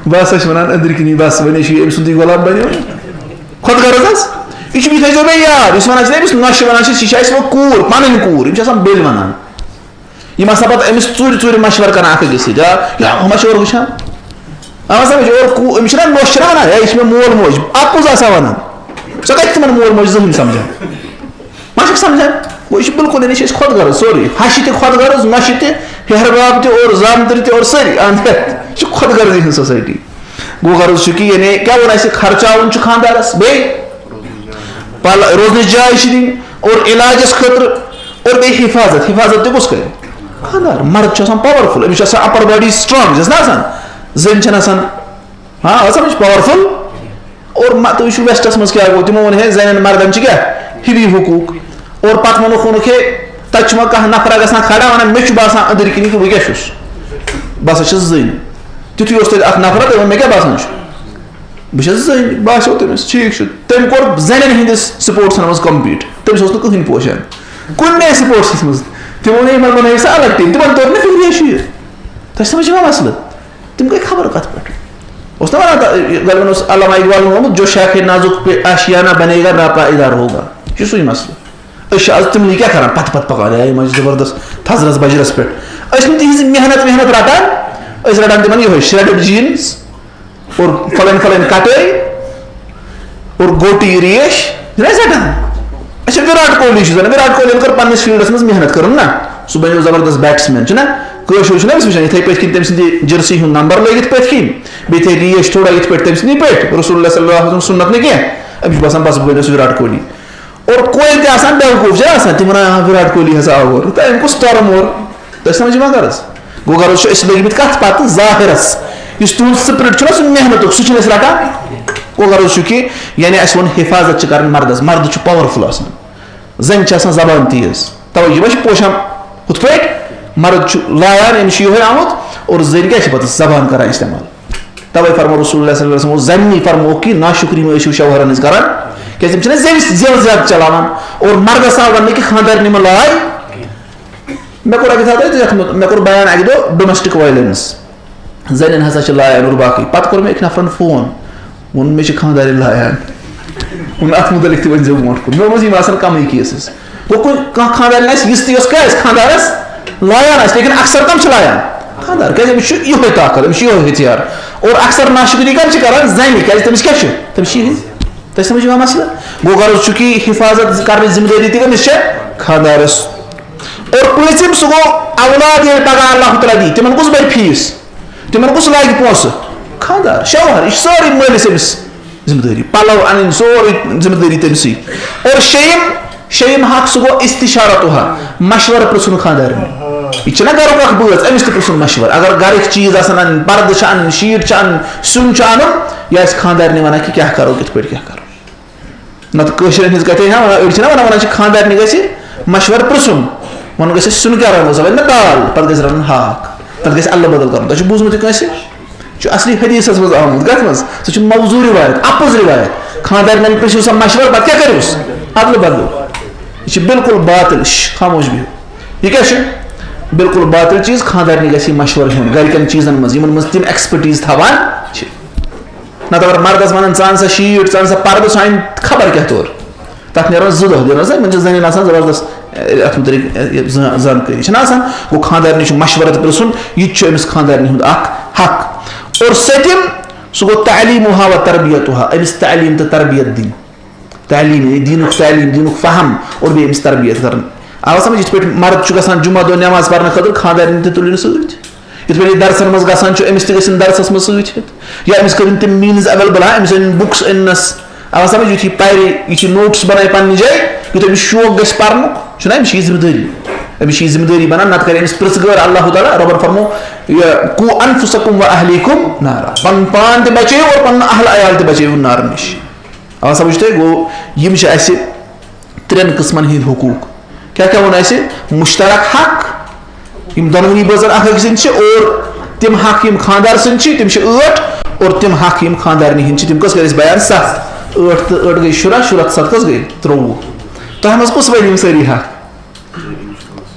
بہٕ ہسا چھُس وَنان أنٛدٕرۍ کِنی، بَس، وۄنۍ چھُ یہِ أمۍ سُنٛدُے غلام بَنیومُت۔ خۄد غرض حظ، یہِ چھُ، یہِ تھٲیزیو مےٚ یاد، یُس وَنان چھِ أمِس نۄشہِ وَنان چھِ، یہِ چھِ اَسہِ وۄنۍ کوٗر، پَنٕنۍ کوٗر، یِم چھِ آسان بٔلۍ وَنان۔ یِم آسان پَتہٕ أمِس ژوٗرِ ژوٗرِ مَشوَرٕ کَران اَکھ أکِس سۭتۍ، آ، یا ہُہ ما چھِ اورٕ وٕچھان؟ اَوا سَمٕجھ، اورٕ کوٗ-، أمِس چھِنہ نۄش چھِنہ وَنان، ہے، یہِ چھِ مےٚ مول موج، اَپُز آسان وَنان۔ ژٕ کَتہِ تِمَن مول موج زٕہٕنۍ سَمجھان؟ ما چھَکھ سَمجھان؟ گوٚو، یہِ چھِ بِلکُل، یعنی چھِ أسۍ خۄد غرض سورُے، ہَشہِ تہِ خۄد غرض، نۄشہِ تہِ، ہیٚہَر باب تہِ اور زامتٕرۍ تہِ اور سٲری اَنٛد ہٮ۪تھ۔ یہِ چھِ خۄد غرضی ہٕنٛز society۔ گوٚو غرض چھُ کہِ یعنی کیٛاہ ووٚن اَسہِ، خرچاوُن چھُ خانٛدارَس، بیٚیہِ پَل-، روزنٕچ جاے چھِ دِنۍ اور علاجَس خٲطرٕ اور بیٚیہِ حفاظت۔ حفاظت تہِ کُس کَرِ؟ خانٛدار۔ مرد چھُ آسان powerful، أمِس چھُ آسان upper body strong، چھَس نہ آسان؟ زٔنۍ چھَنہٕ آسان، ہاں، آسان، یہِ چھِ powerful۔ اور مہ-، تُہۍ وٕچھِو West-س منٛز کیٛاہ گوٚو، تِمو ووٚن، ہے، زَنٮ۪ن مردَن چھِ کیٛاہ ہِوی حقوٗق۔ اور پَتہٕ ووٚنُکھ، ووٚنُکھ، ہے، تَتہِ چھُ وۄنۍ کانٛہہ نفرا گژھان کھڑا، وَنان، مےٚ چھُ باسان أنٛدٕرۍ کِنی کہِ بہٕ کیٛاہ چھُس؟ بہٕ ہسا چھَس زٔنۍ۔ تیُتھُے اوس تَتہِ اَکھ نفرا، تٔمۍ ووٚن، مےٚ کیٛاہ باسان چھُ؟ بہٕ چھَس زٔنۍ، باسیو تٔمِس، ٹھیٖک چھُ۔ تٔمۍ کوٚر زَنٮ۪ن ہِنٛدِس sports-ن منٛز compete، تٔمِس اوس نہٕ کٕہٕنۍ پوشان کُنہِ sports-س منٛز۔ تِمو ووٚن، یِمَن بَنٲیِو سا الگ team، تِمَن توٚر نہٕ فِکرِ شیٖر۔ تۄہہِ سمجھ یِوان مسلہٕ؟ تِم گٔے خبر کَتھ پٮ۪ٹھ۔ اوس نہ وَنان، تَ-، غالباً اوس علامہ اقبالَن ووٚنمُت، "جو شاخِ نازک پہ آشیانہ بنے گا، ناپائیدار ہوگا۔" یہِ چھُ سُے مسلہٕ۔ أسۍ چھِ آز تِمنٕے کیٛاہ کران، پَتہٕ پَتہٕ پَکان، ہے، یِم حظ چھِ زبردست تھزرَس بَجرَس پٮ۪ٹھ۔ أسۍ چھِنہٕ تِہِنٛز محنت وحنت رَٹان، أسۍ رَٹان تِمَن یِہوٚے shredded jeans اور فَلٲنۍ فَلٲنۍ کَٹٲے اور گوٹی ریش، چھِنہٕ أسۍ رَٹان؟ اچھا، وِراٹ کوہلی چھُ زَن، وِراٹ کوہلیَن کٔر پنٛنِس field-س منٛز محنت، کٔرٕن نہ؟ سُہ بَنیو زبردست batsman، چھُنہ؟ کٲشُر چھُنہ أمِس وٕچھان، یِتھَے پٲٹھۍ کِنۍ تٔمۍ سٕنٛدِ jersey ہُنٛد number لٲگِتھ پٔتھۍ کِنۍ، بیٚیہِ تھٲے ریش تھوڑا یِتھ پٲٹھۍ تٔمۍ سٕنٛدِ پٲٹھۍ، رسول اللہ صلی اللہ علیہ وسلم سُنت نہٕ کینٛہہ، أمِس چھُ باسان، بَس، بہٕ بَنیوس وِراٹ کوہلی۔ اور کورِ تہِ آسان بیوقوٗف، چھِ آسان، تِم وَنان، "آ، وِراٹ کوہلی ہسا آو اورٕ۔" تہٕ أمۍ کُس تۄرٕ مور؟ تۄہہِ سمجھ یِوان غرض؟ گوٚو، غرض چھُ، أسۍ چھِ لٔگۍ مٕتۍ کَتھ پَتہٕ؟ ظٲہِرَس۔ یُس تُہُنٛد spirit چھُنہ، سُہ محنتُک، سُہ چھِنہٕ أسۍ رَٹان۔ گوٚو، غرض چھُ کہِ، یعنی، اَسہِ ووٚن، حفاظت چھِ کَرٕنۍ مَردَس، مَردٕ چھُ powerful آسان، زَنہِ چھِ آسان زبان تیز۔ تَوَے یہِ ما چھِ پوشان ہُتھ پٲٹھۍ؟ مَرٕد چھُ لایان، أمِس چھُ یِہوٚے آمُت، اور زٔنۍ کیٛاہ چھِ پَتہٕ زبان کَران استعمال؟ تَوَے فرموو رسول اللہ صلی اللہ علیہ وسلم، زَنہِ فرموو کہِ ناشُکری مہٕ ٲسِو شوہرَن ہٕنٛز کَران، کیٛازِ تِم چھِنہ زٮ۪و، زٮ۪و زیادٕ چلاوان۔ اور مَردَس آو وَننہٕ کہِ خانٛدارنہِ مہٕ لاے۔ مےٚ کوٚر اَکہِ ساتہٕ أتھۍ یَتھ منٛز، مےٚ کوٚر بیان اَکہِ دۄہ domestic violence۔ زَنٮ۪ن ہسا چھِ لایان اور باقٕے۔ پَتہٕ کوٚر مےٚ أکۍ نفرَن فون، ووٚن، "مےٚ چھِ خانٛدارِنۍ لایان۔" ووٚن، "اَتھ مُتعلِق تہِ ؤنۍ زیو برونٛٹھ کُن۔" مےٚ ووٚنمَس، "یِم آسَن کَمٕے cases۔" گوٚو، کُنہِ، کانٛہہ خانٛدارِنۍ آسہِ یِژھ تہِ، یۄس کیٛاہ آسہِ خانٛدارَس لایان آسہِ، لیکن اکثر کَم چھِ لایان؟ خانٛدار، کیٛازِ أمِس چھُ یِہوٚے طاقت، أمِس چھُ یِہوٚے ہتھیار۔ اور اکثر ناشکری کَتہِ چھِ کران؟ زَنہِ، کیٛازِ تٔمِس کیٛاہ چھُ؟ تٔمِس چھِ یِہوٚے۔ تۄہہِ سمجھ یِوان مسلہٕ؟ گوٚو غرض چھُ کہِ حفاظت کرنٕچ ذمہٕ دٲری تہِ کٔمِس چھےٚ؟ خانٛدارَس۔ اور پٲنٛژِم، سُہ گوٚو اولاد ییٚلہِ پگاہ اللہ تعالیٰ دی، تِمن کُس بَرِ فیٖس؟ تِمن کُس لاگہِ پونٛسہٕ؟ خانٛدار، شوہر، یہِ چھِ سٲرٕے مٲلِس أمِس ذمہٕ دٲری، پَلو اَنٕنۍ، سورُے ذمہٕ دٲری تٔمسٕے۔ اور شیٚیِم، شیٚیِم حق، سُہ گوٚو استشارتُہا، مشورٕ پرٛژھُن خانٛدارنہِ۔ یہِ چھِنہ گَرُک اَکھ بٲژ، أمِس تہِ پرٛژھُن مشورٕ۔ اگر گَرٕکۍ چیٖز آسَن اَنٕنۍ، پردٕ چھِ اَنٕنۍ، شیٖٹ چھِ اَنٕنۍ، سیُن چھُ اَنُن، یہِ آسہِ خانٛدارنہِ وَنان کہِ کیٛاہ کَرو، کِتھ پٲٹھۍ کیٛاہ کَرو۔ نَتہٕ کٲشرٮ۪ن ہٕنٛز کَتھے ہا وَنان، أڑۍ چھِنہ وَنان، وَنان چھِ خانٛدارنہِ گژھِ مشورٕ پرٛژھُن، وَنُن گژھِ سیُن کیٛاہ رَنو، سۄ وَنہِ مےٚ دال، پَتہٕ گژھِ رَنُن ہاکھ، تَتھ گژھِ اَلہٕ بدل کَرُن۔ تۄہہِ چھُ بوٗزمُت یہِ کٲنٛسہِ؟ چھُ اصلی حدیثس منٛز آمُت۔ کتھ منٛز؟ سُہ چھُ موضوع روایت، اپُز روایت۔ خانٛدارنٮ۪ن پرٛژھِو سا مشورٕ، پتہٕ کیٛاہ کٔرِوس؟ ادلہٕ بدلہٕ۔ یہِ چھُ بالکل باطل۔ شش، خاموش بِہِو۔ یہِ کیٛاہ چھُ؟ بالکل باطل چیٖز۔ خانٛدارنہِ گژھِ یہِ مشورٕ ہیوٚن گرِکٮ۪ن چیٖزن منٛز، یِمن منٛز تِم expertise تھاوان چھِ۔ نتہٕ اگر مردس ونان، "ژٕ ان سا شیٖٹ، ژٕ ان سا پردٕ، سُہ انہِ خبر کیٛاہ تورٕ۔" تتھ نیران زٕ دۄہ، دِنس زن، یِمن چھِ زنٮ۪ن آسان زبردست، اے، اتھ متعلق، اے، یہِ زان-، زانکٲری چھنہ آسان۔ گوٚو خانٛدارنہِ چھُ مشورٕ تہِ پرٛژھُن، یہِ تہِ چھُ أمِس خانٛدارنہِ ہُنٛد اکھ حق۔ اور سٔتِم، سُہ گوٚو تعلیمُہا و تربیتُہا، أمِس تعلیٖم تہٕ تربیت دِنۍ۔ تعلیٖم، یعنی دیٖنُک تعلیٖم، دیٖنُک فہم، اور بیٚیہِ أمِس تربیت کرٕنۍ۔ آو سمجھ؟ یِتھ پٲٹھۍ مرد چھُ گژھان جمعہ دۄہ نٮ۪ماز پرنہٕ خٲطرٕ، خانٛدارنہِ تہِ تُلِن سۭتۍ۔ یِتھ پٲٹھۍ یہِ درسن منٛز گژھان چھُ، أمِس تہِ گژھن درسس منٛز سۭتۍ ہٮ۪تھ۔ یا أمِس کٔرِن تِم means available، ہاں، أمِس أنِن books أننس۔ اَوَ سمجھ، یُتھ یہِ پَرِ، یہِ چھِ notes بَنایہِ پنٛنہِ جایہِ، یُتھ أمِس شوق گژھِ پَرنُک، چھُنہ أمِس چھِ یہِ ذمہٕ دٲری۔ أمِس چھِ یہِ ذمہٕ دٲری بَنان، نَتہٕ کَرِ أمِس پرٛژھ گٲر اللہ تعالیٰ، رۄبَن فرمو، یہِ، "قُوا أَنفُسَكُمْ وَأَهْلِيكُمْ نَارًا"، پَنُن پان تہِ بَچٲیِو اور پَنُن اہل عیال تہِ بَچٲیِو نارٕ نِش۔ اَوَ سمجھ تۄہہِ گوٚو، یِم چھِ اَسہِ ترٛٮ۪ن قٕسمَن ہٕنٛدۍ حقوٗق۔ کیٛاہ کیٛاہ ووٚن اَسہِ؟ مُشترک حق، یِم دۄنوٕنی بٲژَن اکھ أکۍ سٕنٛدۍ چھِ، اور تِم حق یِم خانٛدار سٕنٛدۍ چھِ، تِم چھِ ٲٹھ، اور تِم حق یِم خانٛدارنہِ ہٕنٛدۍ چھِ، تِم کٔژ کٔرۍ اَسہِ بیان؟ ستھ۔ ٲٹھ تہٕ ٲٹھ گٔے شُراہ، شُراہ تہٕ ستھ کٔژ گٔے؟ ترٛۆوُہ۔ تۄہہِ منٛز کُس ؤنِو سٲری حق؟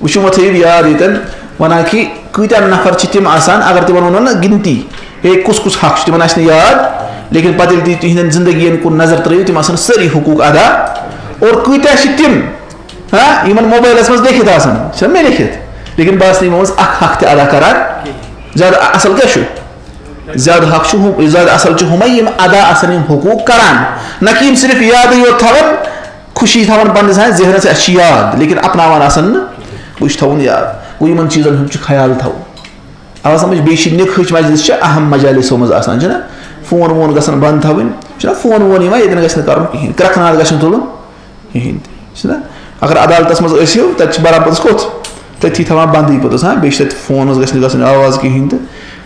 وٕچھِو، وۄنۍ تھٲیِو یاد ییٚتٮ۪ن، وَنان کہِ کۭتیٛاہ نفر چھِ تِم آسان، اگر تِمن ووٚنو نہ گِنتی، ہے، کُس کُس حق چھُ، تِمن آسہِ نہٕ یاد، لیکن پتہٕ ییٚلہِ تُہۍ تِہنٛدٮ۪ن زندگین کُن نظر ترٲیِو، تِم آسن سٲری حقوٗق ادا۔ اور کۭتیٛاہ چھِ تِم، ہاں، یِمن موبایلس منٛز لیکھِتھ آسان، چھِنہ مےٚ لیکھِتھ، لیکن بہٕ آسہٕ نہٕ یِمو منٛز اکھ حق تہِ ادا کران۔ زیادٕ اصل کیٛاہ چھُ؟ زیادٕ حق چھُ ہُم، زیادٕ اصل چھُ ہُمے، یِم ادا آسن یِم حقوٗق کران، نہ کہِ یِم صرف یادٕے یوت تھاون، خوشی تھاون پننِس، ہاں، ذہنس، اَسہِ چھِ یاد، لیکن اپناوان آسن نہٕ۔ گوٚو، یہِ چھُ تھاوُن یاد، گوٚو، یِمن چیٖزن ہُنٛد چھُ خیال تھاوُن۔ اَوَ سمجھ، بیٚیہِ چھِ نِکہٕچ مجلس چھِ اہم مجالسو منٛز آسان، چھِنہ؟ فون وون گژھن بنٛد تھاوٕنۍ، چھِنہ؟ فون وون یِوان، ییٚتٮ۪ن گژھِ نہٕ کَرُن کِہیٖنۍ، کرٛٮ۪کھ ناد گژھِ نہٕ تُلُن کِہیٖنۍ تہِ، چھِنہ؟ اگر عدالتس منٛز ٲسِو، تَتہِ چھِ بران پوٚتُس کوٚت؟ تٔتھی تھاوان بنٛدٕے پوٚتُس، ہاں، بیٚیہِ چھِ تَتہِ فونَس گژھِ نہٕ گژھٕنۍ آواز کِہیٖنۍ تہٕ۔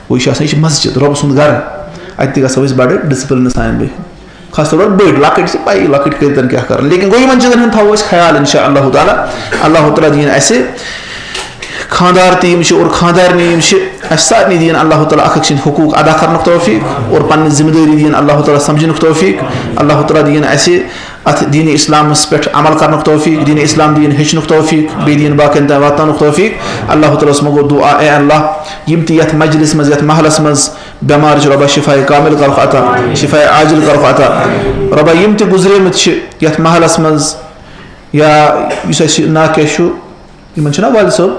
وۄنۍ چھِ آسان، یہِ چھِ مسجد، رۄب سُنٛد گرٕ، اَتہِ تہِ گژھو أسۍ بَڑٕ discipline سان بِہِنۍ۔ خاص طور پر بٔڑۍ، لۄکٕٹۍ چھِ پَیی، لۄکٕٹۍ کٔرۍ تَن کیٛاہ کَرَن۔ لیکن گوٚو، یِمَن چیٖزَن ہُنٛد تھاوو أسۍ خیال، اِنشاء اللہ تعالیٰ۔ اللہ تعالیٰ دِیِن اَسہِ خانٛدار تہِ یِم چھِ اور خانٛدارنہِ یِم چھِ، اَسہِ سارنٕے دِیِن اللہ تعالیٰ اَکھ أکۍ سٕنٛدۍ حقوٗق ادا کَرنُک توفیٖق اور پنٕنۍ ذمہٕ دٲری دِیِن اللہ تعالیٰ سَمجھنُک توفیٖق۔ اللہ تعالیٰ دِیِن اَسہِ اَتھ دیٖنِ اِسلامَس پٮ۪ٹھ عمل کَرنُک توفیٖق، دیٖنِ اِسلام دِیِن ہیٚچھنُک توفیٖق، بیٚیہِ دِیِن باقیَن تام واتناونُک توفیٖق۔ اللہ تعالیٰ ہَس منٛگو دُعا، اے اللہ، یِم تہِ یَتھ مجلِس منٛز، یَتھ محلَس منٛز بٮ۪مار چھِ، رۄبا شفاء کامل کَرُکھ عطا، شفاء عاجل کَرُکھ عطا۔ رۄبا یِم تہِ گُزریمٕتۍ چھِ یَتھ محلَس منٛز یا یُس اَسہِ ناکیہ چھُ، یِمَن چھُنہ والد صٲب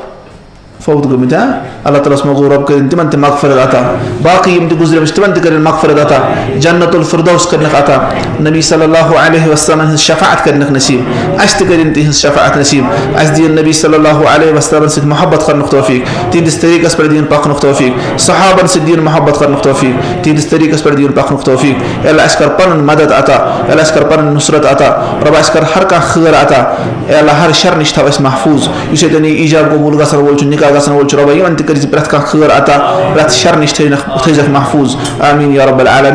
فوت گٔمٕتۍ، ہاں؟ اللہ تعالیٰ ہَس منٛگو رۄب کٔرِن تِمَن تہِ مغفرت عطا۔ باقٕے یِم تہِ گُزریمٕتۍ چھِ، تِمَن تہِ کٔرِن مغفرت عطا۔ جنت الفردوس کٔرِنَکھ عطا۔ نبی صلی اللہ علیہ وسلم ہٕنٛز شفاعت کٔرِنَکھ نصیٖب۔ اَسہِ تہِ کٔرِن تِہِنٛز شفاعت نصیٖب۔ اَسہِ دِیِن نبی صلی اللہ علیہ وسلم سۭتۍ محبت کَرنُک توفیٖق۔ تِہِنٛدِس طریٖقَس پٮ۪ٹھ دِیِن پَکنُک توفیٖق۔ صحابَن سۭتۍ دِیِن محبت کَرنُک توفیٖق۔ تِہِنٛدِس طریٖقَس پٮ۪ٹھ دِیِن پَکنُک توفیٖق۔ اے اللہ، اَسہِ کَر پَنُن مدد عطا۔ اے اللہ، اَسہِ کَر پَنٕنۍ نُصرت عطا۔ رۄبا، اَسہِ کَر ہر کانٛہہ خٲر عطا۔ اے اللہ، ہر شر نِش تھاو اَسہِ محفوٗظ۔ یُس ییٚتٮ۪ن یہِ ایٖجاب قبوٗل گژھن وول چھُ، نکاح گژھن وول چھُ، رۄبا، یِمن تہِ کٔرۍ زِ پرٛٮ۪تھ کانٛہہ خٲر عطا، پرٛٮ۪تھ شر نِش تھٲینَکھ، تھٲیزٮ۪کھ محفوٗظ۔ آمیٖن یا رب العالمین۔